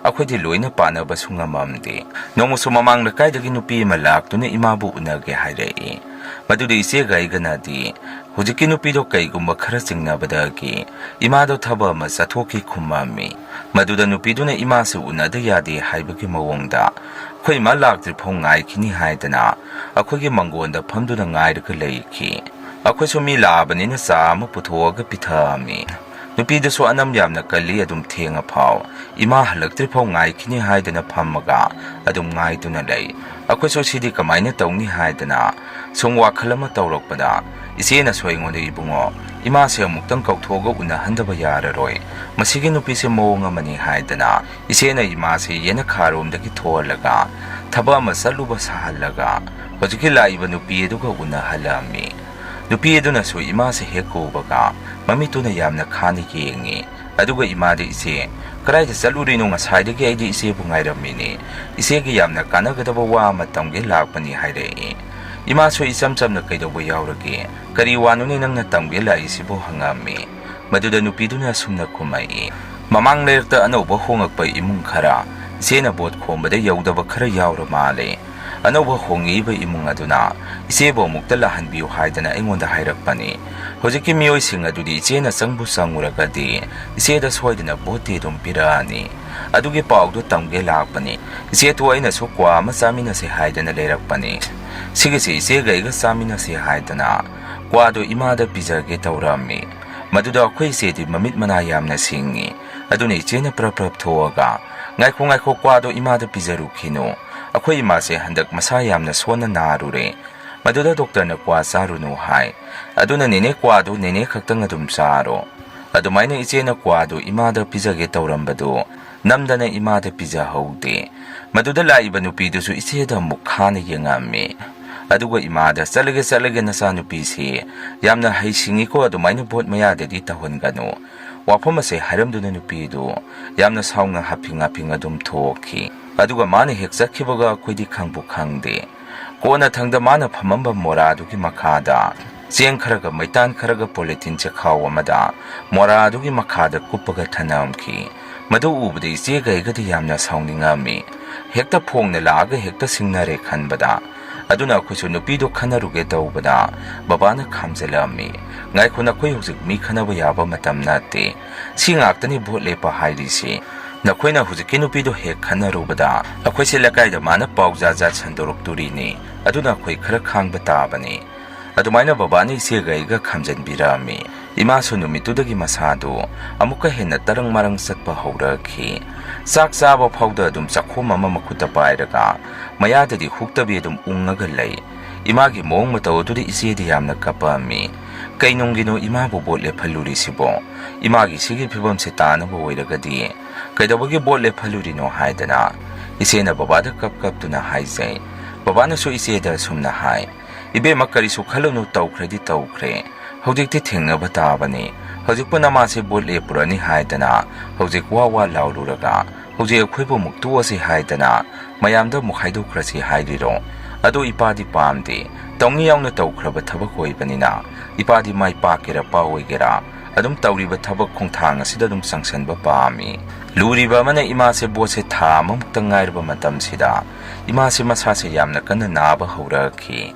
ꯑꯩꯈꯣꯏꯗꯤ ꯂꯣꯏꯅ ꯄꯥꯟꯅꯕꯁꯨ ꯉꯝꯃꯝꯗꯦ꯫ ꯅꯣꯡꯃꯁꯨ ꯃꯃꯥꯡ ꯂꯩꯀꯥꯏꯗꯒꯤ ꯅꯨꯄꯤ ꯑꯃ ꯂꯥꯛꯇꯨꯅ ꯏꯃꯥꯕꯨ ꯎꯅꯒꯦ ꯍꯥꯏꯔꯛꯏ꯫ ꯃꯗꯨꯗ ꯏꯆꯦꯒ ꯑꯩꯒꯅꯗꯤ ꯍꯧꯖꯤꯛꯀꯤ ꯅꯨꯄꯤꯗꯣ ꯀꯩꯒꯨꯝꯕ ꯈꯔ ꯆꯤꯡꯅꯕꯗꯒꯤ ꯏꯃꯥꯗꯣ ꯊꯕꯛ ꯑꯃ ꯆꯠꯊꯣꯛꯈꯤ ꯈꯨꯝꯃꯝꯃꯤ꯫ ꯃꯗꯨꯗ ꯅꯨꯄꯤꯗꯨꯅ ꯏꯃꯥꯁꯤ ꯎꯅꯗ ꯌꯥꯗꯦ ꯍꯥꯏꯕꯒꯤ ꯃꯑꯣꯡꯗ ꯑꯩꯈꯣꯏ ꯏꯃꯥ ꯂꯥꯛꯇ꯭ꯔꯤ ꯐꯥꯎ ꯉꯥꯏꯈꯤꯅꯤ ꯍꯥꯏꯗꯅ ꯑꯩꯈꯣꯏꯒꯤ ꯃꯪꯒꯣꯟꯗ ꯐꯝꯗꯨꯅ ꯉꯥꯏꯔꯒ ꯂꯩꯈꯤ꯫ ꯑꯩꯈꯣꯏꯁꯨ ꯃꯤ ꯂꯥꯛꯑꯕꯅꯤꯅ ꯆꯥ ꯑꯃ ꯄꯨꯊꯣꯛꯑꯒ ꯄꯤꯊꯛꯑꯝꯃꯤ꯫ ꯅꯨꯄꯤꯗꯨꯁꯨ ꯑꯅꯝ ꯌꯥꯝꯅ ꯀꯜꯂꯤ, ꯑꯗꯨꯝ ꯊꯦꯡꯉ ꯐꯥꯎ ꯏꯃꯥ ꯍꯜꯂꯛꯇ꯭ꯔꯤ ꯐꯥꯎ ꯉꯥꯏꯈꯤꯅꯤ ꯍꯥꯏꯗꯅ ꯐꯝꯃꯒ ꯑꯗꯨꯝ ꯉꯥꯏꯗꯨꯅ ꯂꯩ꯫ ꯑꯩꯈꯣꯏꯁꯨ ꯁꯤꯗꯤ ꯀꯃꯥꯏꯅ ꯇꯧꯅꯤ ꯍꯥꯏꯗꯅ ꯁꯨꯝ ꯋꯥꯈꯜ ꯑꯃ ꯇꯧꯔꯛꯄꯗ ꯏꯆꯦꯅꯁꯨ ꯑꯩꯉꯣꯟꯗ, "ꯏꯕꯨꯡꯉꯣ, ꯏꯃꯥꯁꯦ ꯑꯃꯨꯛꯇꯪ ꯀꯧꯊꯣꯛꯑꯒ ꯎꯅꯍꯟꯗꯕ ꯌꯥꯔꯔꯣꯏ꯫ ꯃꯁꯤꯒꯤ ꯅꯨꯄꯤꯁꯦ ꯃꯑꯣꯡ ꯑꯃꯅꯤ" ꯍꯥꯏꯗꯅ ꯏꯆꯦꯅ ꯏꯃꯥꯁꯦ ꯌꯦꯅꯈꯥꯔꯣꯝꯗꯒꯤ ꯊꯣꯛꯍꯜꯂꯒ ꯊꯕꯛ ꯑꯃ ꯆꯠꯂꯨꯕ ꯁꯥꯍꯜꯂꯒ ꯍꯧꯖꯤꯛꯀꯤ ꯂꯥꯛꯏꯕ ꯅꯨꯄꯤ ꯑꯗꯨꯒ ꯎꯅꯍꯜꯂꯝꯃꯤ꯫ ꯅꯨꯄꯤ ꯑꯗꯨꯅꯁꯨ ꯏꯃꯥꯁꯦ ꯍꯦꯛ ꯎꯕꯒ ꯃꯃꯤꯠꯇꯨꯅ ꯌꯥꯝꯅ ꯈꯥꯅ ꯌꯦꯡꯉꯤ꯫ ꯑꯗꯨꯒ ꯏꯃꯥꯗ, "ꯏꯆꯦ, ꯀꯗꯥꯏꯗ ꯆꯠꯂꯨꯔꯤꯅꯣ? ꯉꯁꯥꯏꯗꯒꯤ ꯑꯩꯗꯤ ꯏꯆꯦꯕꯨ ꯉꯥꯏꯔꯝꯃꯤꯅꯤ꯫ ꯏꯆꯦꯒꯤ ꯌꯥꯝꯅ ꯀꯥꯟꯅꯒꯗꯕ ꯋꯥ ꯑꯃ ꯇꯝꯒꯦ ꯂꯥꯛꯄꯅꯤ" ꯍꯥꯏꯔꯛꯏ꯫ ꯏꯃꯥꯁꯨ ꯏꯆꯝ ꯆꯝꯅ "ꯀꯩꯗꯧꯕ ꯌꯥꯎꯔꯒꯦ? ꯀꯔꯤ ꯋꯥꯅꯣꯅꯦ ꯅꯪꯅ ꯇꯝꯒꯦ ꯂꯥꯛꯏꯁꯤꯕꯨ?" ꯍꯪꯉꯝꯃꯤ꯫ ꯃꯗꯨꯗ ꯅꯨꯄꯤꯗꯨꯅ ꯑꯁꯨꯝꯅ ꯈꯨꯝꯃꯛꯏ, "ꯃꯃꯥꯡ ꯂꯩꯔꯛꯇ ꯑꯅꯧꯕ ꯍꯣꯡꯉꯛꯄ ꯏꯃꯨꯡ ꯈꯔ ꯏꯆꯦꯅ ꯚꯣꯠ ꯈꯣꯝꯕꯗ ꯌꯧꯗꯕ ꯈꯔ ꯌꯥꯎꯔ ꯃꯥꯜꯂꯦ꯫ ꯑꯅꯧꯕ ꯍꯣꯡꯉꯛꯏꯕ ꯏꯃꯨꯡ ꯑꯗꯨꯅ ꯏꯆꯦꯕꯨ ꯑꯃꯨꯛꯇ ꯂꯥꯛꯍꯟꯕꯤꯌꯨ ꯍꯥꯏꯗꯅ ꯑꯩꯉꯣꯟꯗ ꯍꯥꯏꯔꯛꯄꯅꯤ꯫ ꯍꯧꯖꯤꯛꯀꯤ ꯃꯤꯑꯣꯏꯁꯤꯡ ꯑꯗꯨꯗꯤ ꯏꯆꯦꯅ ꯆꯪꯕꯨ ꯆꯪꯉꯨꯔꯒꯗꯤ ꯏꯆꯦꯗ ꯁꯣꯏꯗꯅ ꯚꯣꯠꯇꯤ ꯑꯗꯨꯝ ꯄꯤꯔꯛꯑꯅꯤ꯫ ꯑꯗꯨꯒꯤ ꯄꯥꯎꯗꯨ ꯇꯝꯒꯦ ꯂꯥꯛꯄꯅꯤ꯫ ꯏꯆꯦꯗꯨ ꯑꯩꯅꯁꯨ ꯀ꯭ꯋꯥ ꯑꯃ ꯆꯥꯃꯤꯟꯅꯁꯦ ꯍꯥꯏꯗꯅ ꯂꯩꯔꯛꯄꯅꯤ꯫ ꯁꯤꯒꯤꯁꯦ ꯏꯆꯦꯒ ꯑꯩꯒ ꯆꯥꯃꯤꯟꯅꯁꯦ ꯍꯥꯏꯗꯅ ꯀ꯭ꯋꯥꯗꯨ ꯏꯃꯥꯗ ꯄꯤꯖꯒꯦ ꯇꯧꯔꯝꯃꯤ꯫ ꯃꯗꯨꯗ ꯑꯩꯈꯣꯏ ꯏꯆꯦꯗꯤ ꯃꯃꯤꯠ ꯃꯅꯥ ꯌꯥꯝꯅ ꯁꯤꯡꯉꯤ꯫ ꯑꯗꯨꯅ ꯏꯆꯦꯅ ꯄ꯭ꯔꯞ ꯄ꯭ꯔꯞ ꯊꯣꯛꯑꯒ, "ꯉꯥꯏꯈꯣ, ꯉꯥꯏꯈꯣ, ꯀ꯭ꯋꯥꯗꯣ ꯏꯃꯥꯗ ꯄꯤꯖꯔꯨꯈꯤꯅꯨ꯫ ꯑꯩꯈꯣꯏ ꯏꯃꯥꯁꯦ ꯍꯟꯗꯛ ꯃꯁꯥ ꯌꯥꯝꯅ ꯁꯣꯟꯅ ꯅꯥꯔꯨꯔꯦ꯫ ꯃꯗꯨꯗ ꯗꯣꯛꯇꯔꯅ ꯀ꯭ꯋꯥ ꯆꯥꯔꯨꯅꯨ ꯍꯥꯏ꯫ ꯑꯗꯨꯅ ꯅꯦꯅꯦ ꯀ꯭ꯋꯥꯗꯨ ꯅꯦꯅꯦ ꯈꯛꯇꯪ ꯑꯗꯨꯝ ꯆꯥꯔꯣ꯫ ꯑꯗꯨꯃꯥꯏꯅ ꯏꯆꯦꯅ ꯀ꯭ꯋꯥꯗꯨ ꯏꯃꯥꯗ ꯄꯤꯖꯒꯦ ꯇꯧꯔꯝꯕꯗꯨ ꯅꯝꯗꯅ ꯏꯃꯥꯗ ꯄꯤꯖꯍꯧꯗꯦ꯫ ꯃꯗꯨꯗ ꯂꯥꯛꯏꯕ ꯅꯨꯄꯤꯗꯨꯁꯨ ꯏꯆꯦꯗ ꯑꯃꯨꯛ ꯈꯥꯅ ꯌꯦꯡꯉꯝꯃꯤ꯫ ꯑꯗꯨꯒ ꯏꯃꯥꯗ, "ꯆꯠꯂꯒꯦ, ꯆꯠꯂꯒꯦ, ꯅꯆꯥꯅꯨꯄꯤꯁꯤ ꯌꯥꯝꯅ ꯍꯩꯁꯤꯡꯉꯤꯀꯣ, ꯑꯗꯨꯃꯥꯏꯅ ꯚꯣꯠ ꯃꯌꯥꯗꯗꯤ ꯇꯧꯍꯟꯒꯅꯨ"꯫ ꯋꯥꯐꯝ ꯑꯁꯦ ꯍꯥꯏꯔꯝꯗꯨꯅ ꯅꯨꯄꯤꯗꯨ ꯌꯥꯝꯅ ꯁꯥꯎꯅ ꯍꯥꯐꯤꯡ ꯍꯥꯐꯤꯡ ꯑꯗꯨꯝ ꯊꯣꯛꯈꯤ꯫ ꯑꯗꯨꯒ ꯃꯥꯅ ꯍꯦꯛ ꯆꯠꯈꯤꯕꯒ ꯑꯩꯈꯣꯏꯗꯤ ꯈꯪꯕꯨ ꯈꯪꯗꯦ꯫ ꯀꯣꯟꯅ ꯊꯪꯗ ꯃꯥꯅ ꯐꯝꯃꯝꯕ ꯃꯣꯔꯥꯗꯨꯒꯤ ꯃꯈꯥꯗ ꯆꯦꯡ ꯈꯔꯒ ꯃꯩꯇꯥꯟ ꯈꯔꯒ ꯄꯣꯂꯤꯊꯤꯟ ꯆꯦꯈꯥꯎ ꯑꯃꯗ ꯃꯣꯔꯥꯗꯨꯒꯤ ꯃꯈꯥꯗ ꯀꯨꯞꯄꯒ ꯊꯅꯝꯈꯤ꯫ ꯃꯗꯨ ꯎꯕꯗ ꯏꯆꯦꯒ ꯑꯩꯒꯗꯤ ꯌꯥꯝꯅ ꯁꯥꯎꯅꯤꯡꯉꯝꯃꯤ꯫ ꯍꯦꯛꯇ ꯐꯣꯡꯅ ꯂꯥꯛꯑꯒ ꯍꯦꯛꯇ ꯁꯤꯡꯅꯔꯦ ꯈꯟꯕꯗ꯫ ꯑꯗꯨꯅ ꯑꯩꯈꯣꯏꯁꯨ ꯅꯨꯄꯤꯗꯣ ꯈꯟꯅꯔꯨꯒꯦ ꯇꯧꯕꯗ ꯕꯕꯥꯅ ꯈꯥꯝꯖꯤꯜꯂꯝꯃꯤ꯫ "ꯉꯥꯏꯈꯣ, ꯅꯈꯣꯏ ꯍꯧꯖꯤꯛ ꯃꯤ ꯈꯟꯅꯕ ꯌꯥꯕ ꯃꯇꯝ ꯅꯠꯇꯦ꯫ ꯁꯤ ꯉꯥꯛꯇꯅꯤ ꯚꯣꯠ ꯂꯦꯞꯄ ꯍꯥꯏꯔꯤꯁꯤ꯫ ꯅꯈꯣꯏꯅ ꯍꯧꯖꯤꯛꯀꯤ ꯅꯨꯄꯤꯗꯣ ꯍꯦꯛ ꯈꯟꯅꯔꯨꯕꯗ ꯑꯩꯈꯣꯏꯁꯦ ꯂꯩꯀꯥꯏꯗ ꯃꯥꯅ ꯄꯥꯎ ꯖꯥꯠ ꯖꯥꯠ ꯁꯟꯗꯣꯔꯛꯇꯣꯔꯤꯅꯤ꯫ ꯑꯗꯨꯅ ꯑꯩꯈꯣꯏ ꯈꯔ ꯈꯥꯡꯕ ꯇꯥꯕꯅꯤ"꯫ ꯑꯗꯨꯃꯥꯏꯅ ꯕꯕꯥꯅ ꯏꯆꯦꯒ ꯑꯩꯒ ꯈꯥꯝꯖꯟꯕꯤꯔꯛꯑꯝꯃꯤ꯫ ꯏꯃꯥꯁꯨ ꯅꯨꯃꯤꯠꯇꯨꯗꯒꯤ ꯃꯁꯥꯗꯨ ꯑꯃꯨꯛꯀ ꯍꯦꯟꯅ ꯇꯔꯪ ꯃꯔꯪ ꯆꯠꯄ ꯍꯧꯔꯛꯈꯤ꯫ ꯆꯥꯛ ꯆꯥꯕ ꯐꯥꯎꯗ ꯑꯗꯨꯝ ꯆꯥꯛꯈꯣꯝ ꯑꯃ ꯃꯈꯨꯠꯇ ꯄꯥꯏꯔꯒ ꯃꯌꯥꯗꯗꯤ ꯍꯨꯛꯇꯕꯤ ꯑꯗꯨꯝ ꯎꯪꯉꯒ ꯂꯩ꯫ ꯏꯃꯥꯒꯤ ꯃꯑꯣꯡ ꯃꯇꯧ ꯑꯗꯨꯗ ꯏꯆꯦꯗꯤ ꯌꯥꯝꯅ ꯀꯞꯄꯝꯃꯤ꯫ "ꯀꯩꯅꯨꯡꯒꯤꯅꯣ ꯏꯃꯥꯕꯨ ꯚꯣꯠ ꯂꯦꯞꯍꯜꯂꯨꯔꯤꯁꯤꯕꯣ? ꯏꯃꯥꯒꯤ ꯁꯤꯒꯤ ꯐꯤꯕꯝꯁꯦ ꯇꯥꯅꯕ ꯑꯣꯏꯔꯒꯗꯤ ꯀꯩꯗꯧꯕꯒꯤ ꯚꯣꯠ ꯂꯦꯞꯍꯜꯂꯨꯔꯤꯅꯣ?" ꯍꯥꯏꯗꯅ ꯏꯆꯦꯅ ꯕꯕꯥꯗ ꯀꯞ ꯀꯞꯇꯨꯅ ꯍꯥꯏꯖꯩ꯫ ꯕꯕꯥꯅꯁꯨ ꯏꯆꯦꯗ ꯑꯁꯨꯝꯅ ꯍꯥꯏ, "ꯏꯕꯦꯝꯃ, ꯀꯔꯤꯁꯨ ꯈꯜꯂꯨꯅꯨ, ꯇꯧꯈ꯭ꯔꯗꯤ ꯇꯧꯈ꯭ꯔꯦ꯫ ꯍꯧꯖꯤꯛꯇꯤ ꯊꯦꯡꯅꯕ ꯇꯥꯕꯅꯤ꯫ ꯍꯧꯖꯤꯛꯄꯨ ꯅꯃꯥꯁꯦ ꯚꯣꯠ ꯂꯦꯞꯄꯨꯔꯅꯤ ꯍꯥꯏꯗꯅ ꯍꯧꯖꯤꯛ ꯋꯥ ꯋꯥ ꯂꯥꯎꯔꯨꯔꯒ ꯍꯧꯖꯤꯛ ꯑꯩꯈꯣꯏꯕꯨ ꯑꯃꯨꯛ ꯇꯣꯛꯑꯁꯤ ꯍꯥꯏꯗꯅ ꯃꯌꯥꯝꯗ ꯑꯃꯨꯛ ꯍꯥꯏꯗꯣꯛꯈ꯭ꯔꯁꯤ ꯍꯥꯏꯔꯤꯔꯣ? ꯑꯗꯣ ꯏꯄꯥꯗꯤ ꯄꯥꯝꯗꯦ꯫ ꯇꯧꯅꯤ ꯌꯥꯎꯅ ꯇꯧꯈ꯭ꯔꯕ ꯊꯕꯛ ꯑꯣꯏꯕꯅꯤꯅ ꯏꯄꯥꯗꯤ ꯃꯥꯏ ꯄꯥꯛꯀꯦꯔꯥ ꯄꯥꯛꯑꯣꯏꯒꯦꯔꯥ ꯑꯗꯨꯝ ꯇꯧꯔꯤꯕ ꯊꯕꯛ ꯈꯣꯡꯊꯥꯡ ꯑꯁꯤꯗ ꯑꯗꯨꯝ ꯆꯪꯁꯤꯟꯕ ꯄꯥꯝꯃꯤ"꯫ ꯂꯨꯔꯤꯕ ꯑꯃꯅ ꯏꯃꯥꯁꯦ ꯚꯣꯠꯁꯦ ꯊꯥ ꯑꯃꯃꯨꯛꯇ ꯉꯥꯏꯔꯕ ꯃꯇꯝꯁꯤꯗ ꯏꯃꯥꯁꯦ ꯃꯁꯥꯁꯦ ꯌꯥꯝꯅ ꯀꯟꯅ ꯅꯥꯕ ꯍꯧꯔꯛꯈꯤ꯫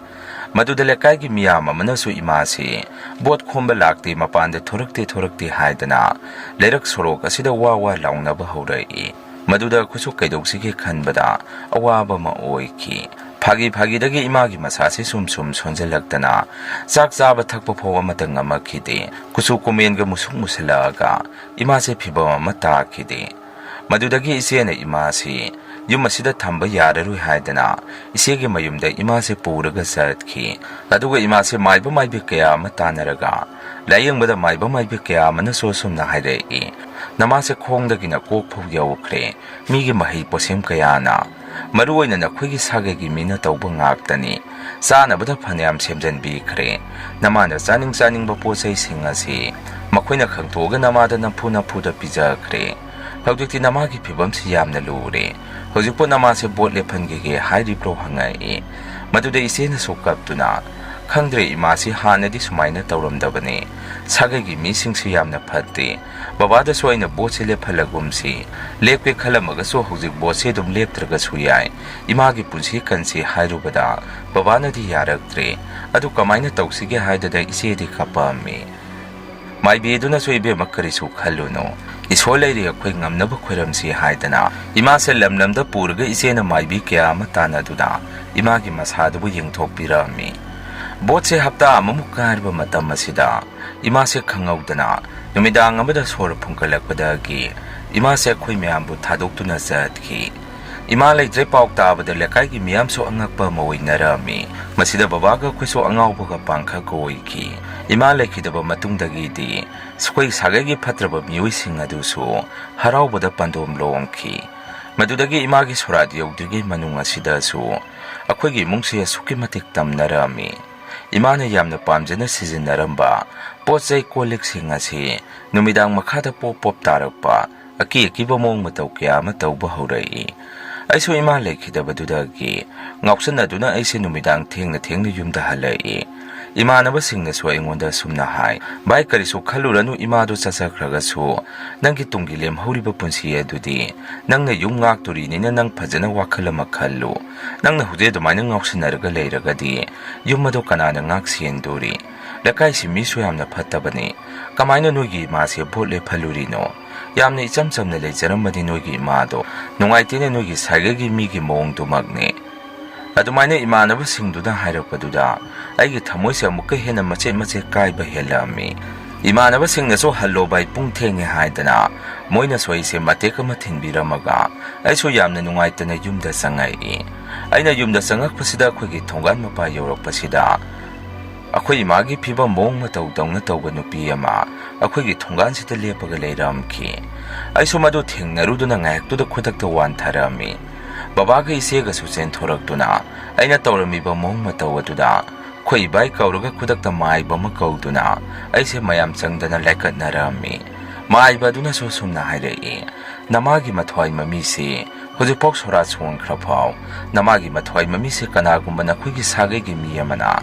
ꯃꯗꯨꯗ ꯂꯩꯀꯥꯏꯒꯤ ꯃꯤꯌꯥꯝ ꯑꯃꯅꯁꯨ ꯏꯃꯥꯁꯤ ꯚꯣꯠ ꯈꯣꯝꯕ ꯂꯥꯛꯇꯦ, ꯃꯄꯥꯟꯗ ꯊꯣꯔꯛꯇꯦ, ꯊꯣꯔꯛꯇꯦ ꯍꯥꯏꯗꯅ ꯂꯩꯔꯛ ꯁꯣꯔꯣꯛ ꯑꯁꯤꯗ ꯋꯥ ꯋꯥ ꯂꯥꯎꯅꯕ ꯍꯧꯔꯛꯏ꯫ ꯃꯗꯨꯗ ꯑꯩꯈꯣꯏꯁꯨ ꯀꯩꯗꯧꯁꯤꯒꯦ ꯈꯟꯕꯗ ꯑꯋꯥꯕ ꯑꯃ ꯑꯣꯏꯈꯤ꯫ ꯐꯥꯒꯤ ꯐꯥꯒꯤꯗꯒꯤ ꯏꯃꯥꯒꯤ ꯃꯁꯥꯁꯤ ꯁꯨꯝ ꯁꯨꯝ ꯁꯣꯟꯖꯜꯂꯛꯇꯅ ꯆꯥꯛ ꯆꯥꯕ ꯊꯛꯄ ꯐꯥꯎ ꯑꯃꯠꯇ ꯉꯝꯃꯛꯈꯤꯗꯦ꯫ ꯀꯨꯆꯨ ꯀꯨꯃꯦꯟꯒ ꯃꯨꯁꯨꯛ ꯃꯨꯁꯜꯂꯛꯑꯒ ꯏꯃꯥꯁꯦ ꯐꯤꯕꯝ ꯑꯃ ꯇꯥꯈꯤꯗꯦ꯫ ꯃꯗꯨꯗꯒꯤ ꯏꯆꯦꯅ ꯏꯃꯥꯁꯤ ꯌꯨꯝ ꯑꯁꯤꯗ ꯊꯝꯕ ꯌꯥꯔꯔꯣꯏ ꯍꯥꯏꯗꯅ ꯏꯆꯦꯒꯤ ꯃꯌꯨꯝꯗ ꯏꯃꯥꯁꯦ ꯄꯨꯔꯒ ꯆꯠꯈꯤ꯫ ꯑꯗꯨꯒ ꯏꯃꯥꯁꯦ ꯃꯥꯏꯕ ꯃꯥꯏꯕꯤ ꯀꯌꯥ ꯑꯃ ꯇꯥꯟꯅꯔꯒ ꯂꯥꯏꯌꯦꯡꯕꯗ ꯃꯥꯏꯕ ꯃꯥꯏꯕꯤ ꯀꯌꯥ ꯑꯃꯅꯁꯨ ꯑꯁꯨꯝꯅ ꯍꯥꯏꯔꯛꯏ, "ꯅꯃꯥꯁꯦ ꯈꯣꯡꯗꯒꯤꯅ ꯀꯣꯛ ꯐꯥꯎ ꯌꯧꯈ꯭ꯔꯦ꯫ ꯃꯤꯒꯤ ꯃꯍꯩ ꯄꯣꯠꯁꯦꯝ ꯀꯌꯥꯅ, ꯃꯔꯨ ꯑꯣꯏꯅ ꯅꯈꯣꯏꯒꯤ ꯁꯥꯒꯩꯒꯤ ꯃꯤꯅ ꯇꯧꯕ ꯉꯥꯛꯇꯅꯤ꯫ ꯆꯥꯅꯕꯗ ꯐꯅꯌꯥꯝ ꯁꯦꯝꯖꯟꯕꯤꯈ꯭ꯔꯦ꯫ ꯅꯃꯥꯅ ꯆꯥꯅꯤꯡ ꯆꯥꯅꯤꯡꯕ ꯄꯣꯠ ꯆꯩꯁꯤꯡ ꯑꯁꯤ ꯃꯈꯣꯏꯅ ꯈꯪꯇꯣꯛꯑꯒ ꯅꯃꯥꯗ ꯅꯝꯐꯨ ꯅꯝꯐꯨꯗ ꯄꯤꯖꯈ꯭ꯔꯦ꯫ ꯍꯧꯖꯤꯛꯇꯤ ꯅꯃꯥꯒꯤ ꯐꯤꯕꯝꯁꯤ ꯌꯥꯝꯅ ꯂꯨꯔꯦ꯫ ꯍꯧꯖꯤꯛꯄꯨ ꯅꯃꯥꯁꯦ ꯚꯣꯠ ꯂꯦꯞꯍꯟꯈꯤꯒꯦ ꯍꯥꯏꯔꯤꯕ꯭ꯔꯣ?" ꯍꯪꯉꯛꯏ꯫ ꯃꯗꯨꯗ ꯏꯆꯦꯅꯁꯨ ꯀꯞꯇꯨꯅ, "ꯈꯪꯗ꯭ꯔꯦ, ꯏꯃꯥꯁꯤ ꯍꯥꯟꯅꯗꯤ ꯁꯨꯃꯥꯏꯅ ꯇꯧꯔꯝꯗꯕꯅꯤ꯫ ꯁꯥꯒꯩꯒꯤ ꯃꯤꯁꯤꯡꯁꯨ ꯌꯥꯝꯅ ꯐꯠꯇꯦ꯫ ꯕꯕꯥꯗꯁꯨ ꯑꯩꯅ ꯚꯣꯠꯁꯦ ꯂꯦꯞꯍꯜꯂꯒꯨꯝꯁꯤ꯫ ꯂꯦꯞꯀꯦ ꯈꯜꯂꯝꯃꯒꯁꯨ ꯍꯧꯖꯤꯛ ꯚꯣꯠꯁꯦ ꯑꯗꯨꯝ ꯂꯦꯞꯇ꯭ꯔꯒꯁꯨ ꯌꯥꯏ꯫ ꯏꯃꯥꯒꯤ ꯄꯨꯟꯁꯤ ꯀꯟꯁꯤ ꯍꯥꯏꯔꯨꯕꯗ ꯕꯕꯥꯅꯗꯤ ꯌꯥꯔꯛꯇ꯭ꯔꯦ꯫ ꯑꯗꯨ ꯀꯃꯥꯏꯅ ꯇꯧꯁꯤꯒꯦ?" ꯍꯥꯏꯗꯨꯗ ꯏꯆꯦꯗꯤ ꯀꯞꯄꯝꯃꯤ꯫ ꯃꯥꯏꯕꯤ ꯑꯗꯨꯅꯁꯨ, "ꯏꯕꯦꯝꯃ, ꯀꯔꯤꯁꯨ ꯈꯜꯂꯨꯅꯨ꯫ ꯏꯁꯣꯔ ꯂꯩꯔꯤ, ꯑꯩꯈꯣꯏ ꯉꯝꯅꯕ ꯈꯣꯏꯔꯝꯁꯤ" ꯍꯥꯏꯗꯅ ꯏꯃꯥꯁꯦ ꯂꯝ ꯂꯝꯗ ꯄꯨꯔꯒ ꯏꯆꯦꯅ ꯃꯥꯏꯕꯤ ꯀꯌꯥ ꯑꯃ ꯇꯥꯟꯅꯗꯨꯅ ꯏꯃꯥꯒꯤ ꯃꯁꯥꯗꯨꯕꯨ ꯌꯦꯡꯊꯣꯛꯄꯤꯔꯝꯃꯤ꯫ ꯚꯣꯠꯁꯦ ꯍꯞꯇꯥ ꯑꯃꯃꯨꯛ ꯀꯥꯏꯔꯕ ꯃꯇꯝ ꯑꯁꯤꯗ ꯏꯃꯥꯁꯦ ꯈꯪꯍꯧꯗꯅ ꯅꯨꯃꯤꯗꯥꯡ ꯑꯃꯗ ꯁꯣꯔ ꯐꯨꯟꯒꯠꯂꯛꯄꯗꯒꯤ ꯏꯃꯥꯁꯦ ꯑꯩꯈꯣꯏ ꯃꯌꯥꯝꯕꯨ ꯊꯥꯗꯣꯛꯇꯨꯅ ꯆꯠꯈꯤ꯫ ꯏꯃꯥ ꯂꯩꯇ꯭ꯔꯦ ꯄꯥꯎ ꯇꯥꯕꯗ ꯂꯩꯀꯥꯏꯒꯤ ꯃꯤꯌꯥꯝꯁꯨ ꯑꯉꯛꯄ ꯑꯃ ꯑꯣꯏꯅꯔꯝꯃꯤ꯫ ꯃꯁꯤꯗ ꯕꯕꯥꯒ ꯑꯩꯈꯣꯏꯁꯨ ꯑꯉꯥꯎꯕꯒ ꯄꯥꯡꯈꯛ ꯑꯣꯏꯈꯤ꯫ ꯏꯃꯥ ꯂꯩꯈꯤꯗꯕ ꯃꯇꯨꯡꯗꯒꯤꯗꯤ ꯑꯩꯈꯣꯏ ꯁꯥꯒꯩꯒꯤ ꯐꯠꯇ꯭ꯔꯕ ꯃꯤꯑꯣꯏꯁꯤꯡ ꯑꯗꯨꯁꯨ ꯍꯔꯥꯎꯕꯗ ꯄꯥꯟꯗꯣꯝ ꯂꯣꯡꯈꯤ꯫ ꯃꯗꯨꯗꯒꯤ ꯏꯃꯥꯒꯤ ꯁꯣꯔꯥꯠ ꯌꯧꯗ꯭ꯔꯤꯉꯩ ꯃꯅꯨꯡ ꯑꯁꯤꯗꯁꯨ ꯑꯩꯈꯣꯏꯒꯤ ꯏꯃꯨꯡꯁꯤ ꯑꯁꯨꯛꯀꯤ ꯃꯇꯤꯛ ꯇꯝꯅꯔꯝꯃꯤ꯫ ꯏꯃꯥꯅ ꯌꯥꯝꯅ ꯄꯥꯝꯖꯅ ꯁꯤꯖꯤꯟꯅꯔꯝꯕ ꯄꯣꯠ ꯆꯩ ꯀꯣꯜ ꯂꯤꯛꯁꯤꯡ ꯑꯁꯤ ꯅꯨꯃꯤꯗꯥꯡ ꯃꯈꯥꯗ ꯄꯣꯞ ꯄꯣꯞ ꯇꯥꯔꯛꯄ, ꯑꯀꯤ ꯑꯀꯤꯕ ꯃꯑꯣꯡ ꯃꯇꯧ ꯀꯌꯥ ꯑꯃ ꯇꯧꯕ ꯍꯧꯔꯛꯏ꯫ ꯑꯩꯁꯨ ꯏꯃꯥ ꯂꯩꯈꯤꯗꯕꯗꯨꯗꯒꯤ ꯉꯥꯎꯁꯟꯅꯗꯨꯅ ꯑꯩꯁꯦ ꯅꯨꯃꯤꯗꯥꯡ ꯊꯦꯡꯅ ꯊꯦꯡꯅ ꯌꯨꯝꯗ ꯍꯜꯂꯛꯏ꯫ ꯏꯃꯥꯟꯅꯕꯁꯤꯡꯅꯁꯨ ꯑꯩꯉꯣꯟꯗ ꯑꯁꯨꯝꯅ ꯍꯥꯏ, "ꯚꯥꯏ, ꯀꯔꯤꯁꯨ ꯈꯜꯂꯨꯔꯅꯨ, ꯏꯃꯥꯗꯨ ꯆꯠꯆꯈ꯭ꯔꯒꯁꯨ ꯅꯪꯒꯤ ꯇꯨꯡꯒꯤ ꯂꯦꯝꯍꯧꯔꯤꯕ ꯄꯨꯟꯁꯤ ꯑꯗꯨꯗꯤ ꯅꯪꯅ ꯌꯨꯝ ꯉꯥꯛꯇꯣꯔꯤꯅꯤꯅ ꯅꯪ ꯐꯖꯅ ꯋꯥꯈꯜ ꯑꯃ ꯈꯜꯂꯨ꯫ ꯅꯪꯅ ꯍꯧꯖꯤꯛ ꯑꯗꯨꯃꯥꯏꯅ ꯉꯥꯎꯁꯤꯟꯅꯔꯒ ꯂꯩꯔꯒꯗꯤ ꯌꯨꯝ ꯑꯗꯨ ꯀꯅꯥꯅ ꯉꯥꯛ ꯁꯦꯟꯗꯣꯔꯤ? ꯂꯩꯀꯥꯏꯁꯤ ꯃꯤꯁꯨ ꯌꯥꯝꯅ ꯐꯠꯇꯕꯅꯤ꯫ ꯀꯃꯥꯏꯅ ꯅꯣꯏꯒꯤ ꯏꯃꯥꯁꯦ ꯚꯣꯠ ꯂꯦꯞꯍꯜꯂꯨꯔꯤꯅꯣ? ꯌꯥꯝꯅ ꯏꯆꯝ ꯆꯝꯅ ꯂꯩꯖꯔꯝꯕꯅꯤ ꯅꯣꯏꯒꯤ ꯏꯃꯥꯗꯣ꯫ ꯅꯨꯡꯉꯥꯏꯇꯦꯅꯦ, ꯅꯣꯏꯒꯤ ꯁꯥꯒꯩꯒꯤ ꯃꯤꯒꯤ ꯃꯑꯣꯡꯗꯨꯃꯛꯅꯦ"꯫ ꯑꯗꯨꯃꯥꯏꯅ ꯏꯃꯥꯟꯅꯕꯁꯤꯡꯗꯨꯅ ꯍꯥꯏꯔꯛꯄꯗꯨꯗ ꯑꯩꯒꯤ ꯊꯃꯣꯏꯁꯦ ꯑꯃꯨꯛꯀ ꯍꯦꯟꯅ ꯃꯆꯦꯠ ꯃꯆꯦꯠ ꯀꯥꯏꯕ ꯍꯦꯜꯂꯛꯑꯝꯃꯤ꯫ ꯏꯃꯥꯟꯅꯕꯁꯤꯡꯅꯁꯨ "ꯍꯜꯂꯣ ꯚꯥꯏ, ꯄꯨꯡ ꯊꯦꯡꯉꯦ" ꯍꯥꯏꯗꯅ ꯃꯣꯏꯅꯁꯨ ꯑꯩꯁꯦ ꯃꯇꯦꯛ ꯑꯃ ꯊꯤꯟꯕꯤꯔꯝꯃꯒ ꯑꯩꯁꯨ ꯌꯥꯝꯅ ꯅꯨꯡꯉꯥꯏꯇꯅ ꯌꯨꯝꯗ ꯆꯪꯉꯛꯏ꯫ ꯑꯩꯅ ꯌꯨꯝꯗ ꯆꯪꯉꯛꯄꯁꯤꯗ ꯑꯩꯈꯣꯏꯒꯤ ꯊꯣꯡꯒꯥꯟ ꯃꯄꯥ ꯌꯧꯔꯛꯄꯁꯤꯗ ꯑꯩꯈꯣꯏ ꯏꯃꯥꯒꯤ ꯐꯤꯕꯝ ꯃꯑꯣꯡ ꯃꯇꯧ ꯇꯧꯅ ꯇꯧꯕ ꯅꯨꯄꯤ ꯑꯃ ꯑꯩꯈꯣꯏꯒꯤ ꯊꯣꯡꯒꯥꯟꯁꯤꯗ ꯂꯦꯞꯄꯒ ꯂꯩꯔꯝꯈꯤ꯫ ꯑꯩꯁꯨ ꯃꯗꯨ ꯊꯦꯡꯅꯔꯨꯗꯨꯅ ꯉꯥꯏꯍꯥꯛꯇꯨꯗ ꯈꯨꯗꯛꯇ ꯋꯥꯟꯊꯔꯝꯃꯤ꯫ ꯕꯕꯥꯒ ꯏꯆꯦꯒꯁꯨ ꯆꯦꯟꯊꯣꯔꯛꯇꯨꯅ ꯑꯩꯅ ꯇꯧꯔꯝꯃꯤꯕ ꯃꯑꯣꯡ ꯃꯇꯧ ꯑꯗꯨꯗ ꯑꯩꯈꯣꯏ ꯏꯕꯥꯏ ꯀꯧꯔꯒ ꯈꯨꯗꯛꯇ ꯃꯥꯏꯕ ꯑꯃ ꯀꯧꯗꯨꯅ ꯑꯩꯁꯦ ꯃꯌꯥꯝ ꯆꯪꯗꯅ ꯂꯥꯏꯀꯠꯅꯔꯝꯃꯤ꯫ ꯃꯥꯏꯕ ꯑꯗꯨꯅꯁꯨ ꯑꯁꯨꯝꯅ ꯍꯥꯏꯔꯛꯏ, "ꯅꯃꯥꯒꯤ ꯃꯊ꯭ꯋꯥꯏ ꯃꯃꯤꯁꯤ ꯍꯧꯖꯤꯛꯐꯥꯎ ꯁꯣꯔꯥ ꯁꯣꯟꯈ꯭ꯔꯐꯥꯎ ꯅꯃꯥꯒꯤ ꯃꯊ꯭ꯋꯥꯏ ꯃꯃꯤꯁꯤ ꯀꯅꯥꯒꯨꯝꯕ ꯅꯈꯣꯏꯒꯤ ꯁꯥꯒꯩꯒꯤ ꯃꯤ ꯑꯃꯅ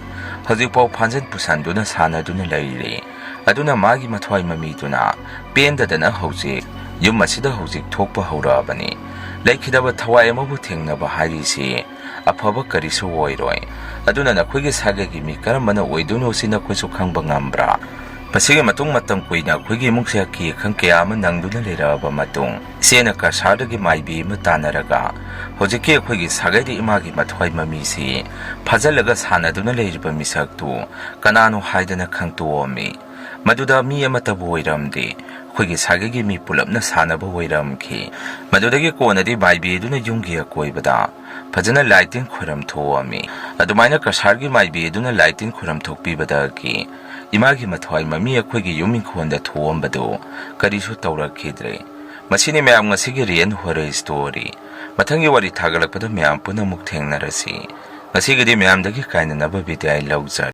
ꯍꯧꯖꯤꯛꯐꯥꯎ ꯐꯥꯟꯖꯟ ꯄꯨꯁꯟꯗꯨꯅ ꯁꯥꯟꯅꯗꯨꯅ ꯂꯩꯔꯤ꯫ ꯑꯗꯨꯅ ꯃꯥꯒꯤ ꯃꯊ꯭ꯋꯥꯏ ꯃꯃꯤꯗꯨꯅ ꯄꯦꯟꯗꯗꯅ ꯍꯧꯖꯤꯛ ꯌꯨꯝ ꯑꯁꯤꯗ ꯍꯧꯖꯤꯛ ꯊꯣꯛꯄ ꯍꯧꯔꯛꯑꯕꯅꯤ꯫ ꯂꯩꯈꯤꯗꯕ ꯊꯋꯥꯏ ꯑꯃꯕꯨ ꯊꯦꯡꯅꯕ ꯍꯥꯏꯔꯤꯁꯤ ꯑꯐꯕ ꯀꯔꯤꯁꯨ ꯑꯣꯏꯔꯣꯏ꯫ ꯑꯗꯨꯅ ꯅꯈꯣꯏꯒꯤ ꯁꯥꯒꯩꯒꯤ ꯃꯤ ꯀꯔꯝꯕꯅ ꯑꯣꯏꯗꯣꯏꯅꯣ ꯁꯤ ꯅꯈꯣꯏꯁꯨ ꯈꯪꯕ ꯉꯝꯕ꯭ꯔꯥ?" ꯃꯁꯤꯒꯤ ꯃꯇꯨꯡ ꯃꯇꯝ ꯀꯨꯏꯅ ꯑꯩꯈꯣꯏꯒꯤ ꯏꯃꯨꯡꯁꯦ ꯑꯀꯤ ꯑꯈꯪ ꯀꯌꯥ ꯑꯃ ꯅꯪꯗꯨꯅ ꯂꯩꯔꯛꯑꯕ ꯃꯇꯨꯡ, ꯏꯆꯦꯅ ꯀꯁꯥꯔꯗꯒꯤ ꯃꯥꯏꯕꯤ ꯑꯃ ꯇꯥꯟꯅꯔꯒ ꯍꯧꯖꯤꯛꯀꯤ ꯑꯩꯈꯣꯏꯒꯤ ꯁꯥꯒꯩꯗ ꯏꯃꯥꯒꯤ ꯃꯊ꯭ꯋꯥꯏ ꯃꯃꯤꯁꯤ ꯐꯥꯖꯤꯜꯂꯒ ꯁꯥꯟꯅꯗꯨꯅ ꯂꯩꯔꯤꯕ ꯃꯤꯁꯛꯇꯨ ꯀꯅꯥꯅꯣ ꯍꯥꯏꯗꯅ ꯈꯪꯇꯣꯛꯑꯝꯃꯤ꯫ ꯃꯗꯨꯗ ꯃꯤ ꯑꯃꯠꯇꯕꯨ ꯑꯣꯏꯔꯝꯗꯦ, ꯑꯩꯈꯣꯏꯒꯤ ꯁꯥꯒꯩꯒꯤ ꯃꯤ ꯄꯨꯂꯞꯅ ꯁꯥꯟꯅꯕ ꯑꯣꯏꯔꯝꯈꯤ꯫ ꯃꯗꯨꯗꯒꯤ ꯀꯣꯟꯅꯗꯤ ꯃꯥꯏꯕꯤ ꯑꯗꯨꯅ ꯌꯨꯝꯒꯤ ꯑꯀꯣꯏꯕꯗ ꯐꯖꯅ ꯂꯥꯏ ꯇꯤꯟ ꯈꯣꯏꯔꯝ ꯊꯣꯛꯑꯝꯃꯤ꯫ ꯑꯗꯨꯃꯥꯏꯅ ꯀꯁꯥꯔꯒꯤ ꯃꯥꯏꯕꯤ ꯑꯗꯨꯅ ꯂꯥꯏ ꯇꯤꯟ ꯈꯣꯏꯔꯝ ꯊꯣꯛꯄꯤꯕꯗꯒꯤ ꯏꯃꯥꯒꯤ ꯃꯊ꯭ꯋꯥꯏ ꯃꯃꯤ ꯑꯩꯈꯣꯏꯒꯤ ꯌꯨꯝ ꯏꯪꯈꯣꯜꯗ ꯊꯣꯛꯑꯝꯕꯗꯨ ꯀꯔꯤꯁꯨ ꯇꯧꯔꯛꯈꯤꯗ꯭ꯔꯦ꯫ ꯃꯁꯤꯅꯤ ꯃꯌꯥꯝ ꯉꯁꯤꯒꯤ real horror story꯫ ꯃꯊꯪꯒꯤ ꯋꯥꯔꯤ ꯊꯥꯒꯠꯂꯛꯄꯗ ꯃꯌꯥꯝ ꯄꯨꯟꯅ ꯑꯃꯨꯛ ꯊꯦꯡꯅꯔꯁꯤ꯫ ꯉꯁꯤꯒꯤꯗꯤ ꯃꯌꯥꯝꯗꯒꯤ ꯀꯥꯏꯅꯅꯕ ꯕꯤꯗꯥꯏ ꯂꯧꯖꯔꯦ꯫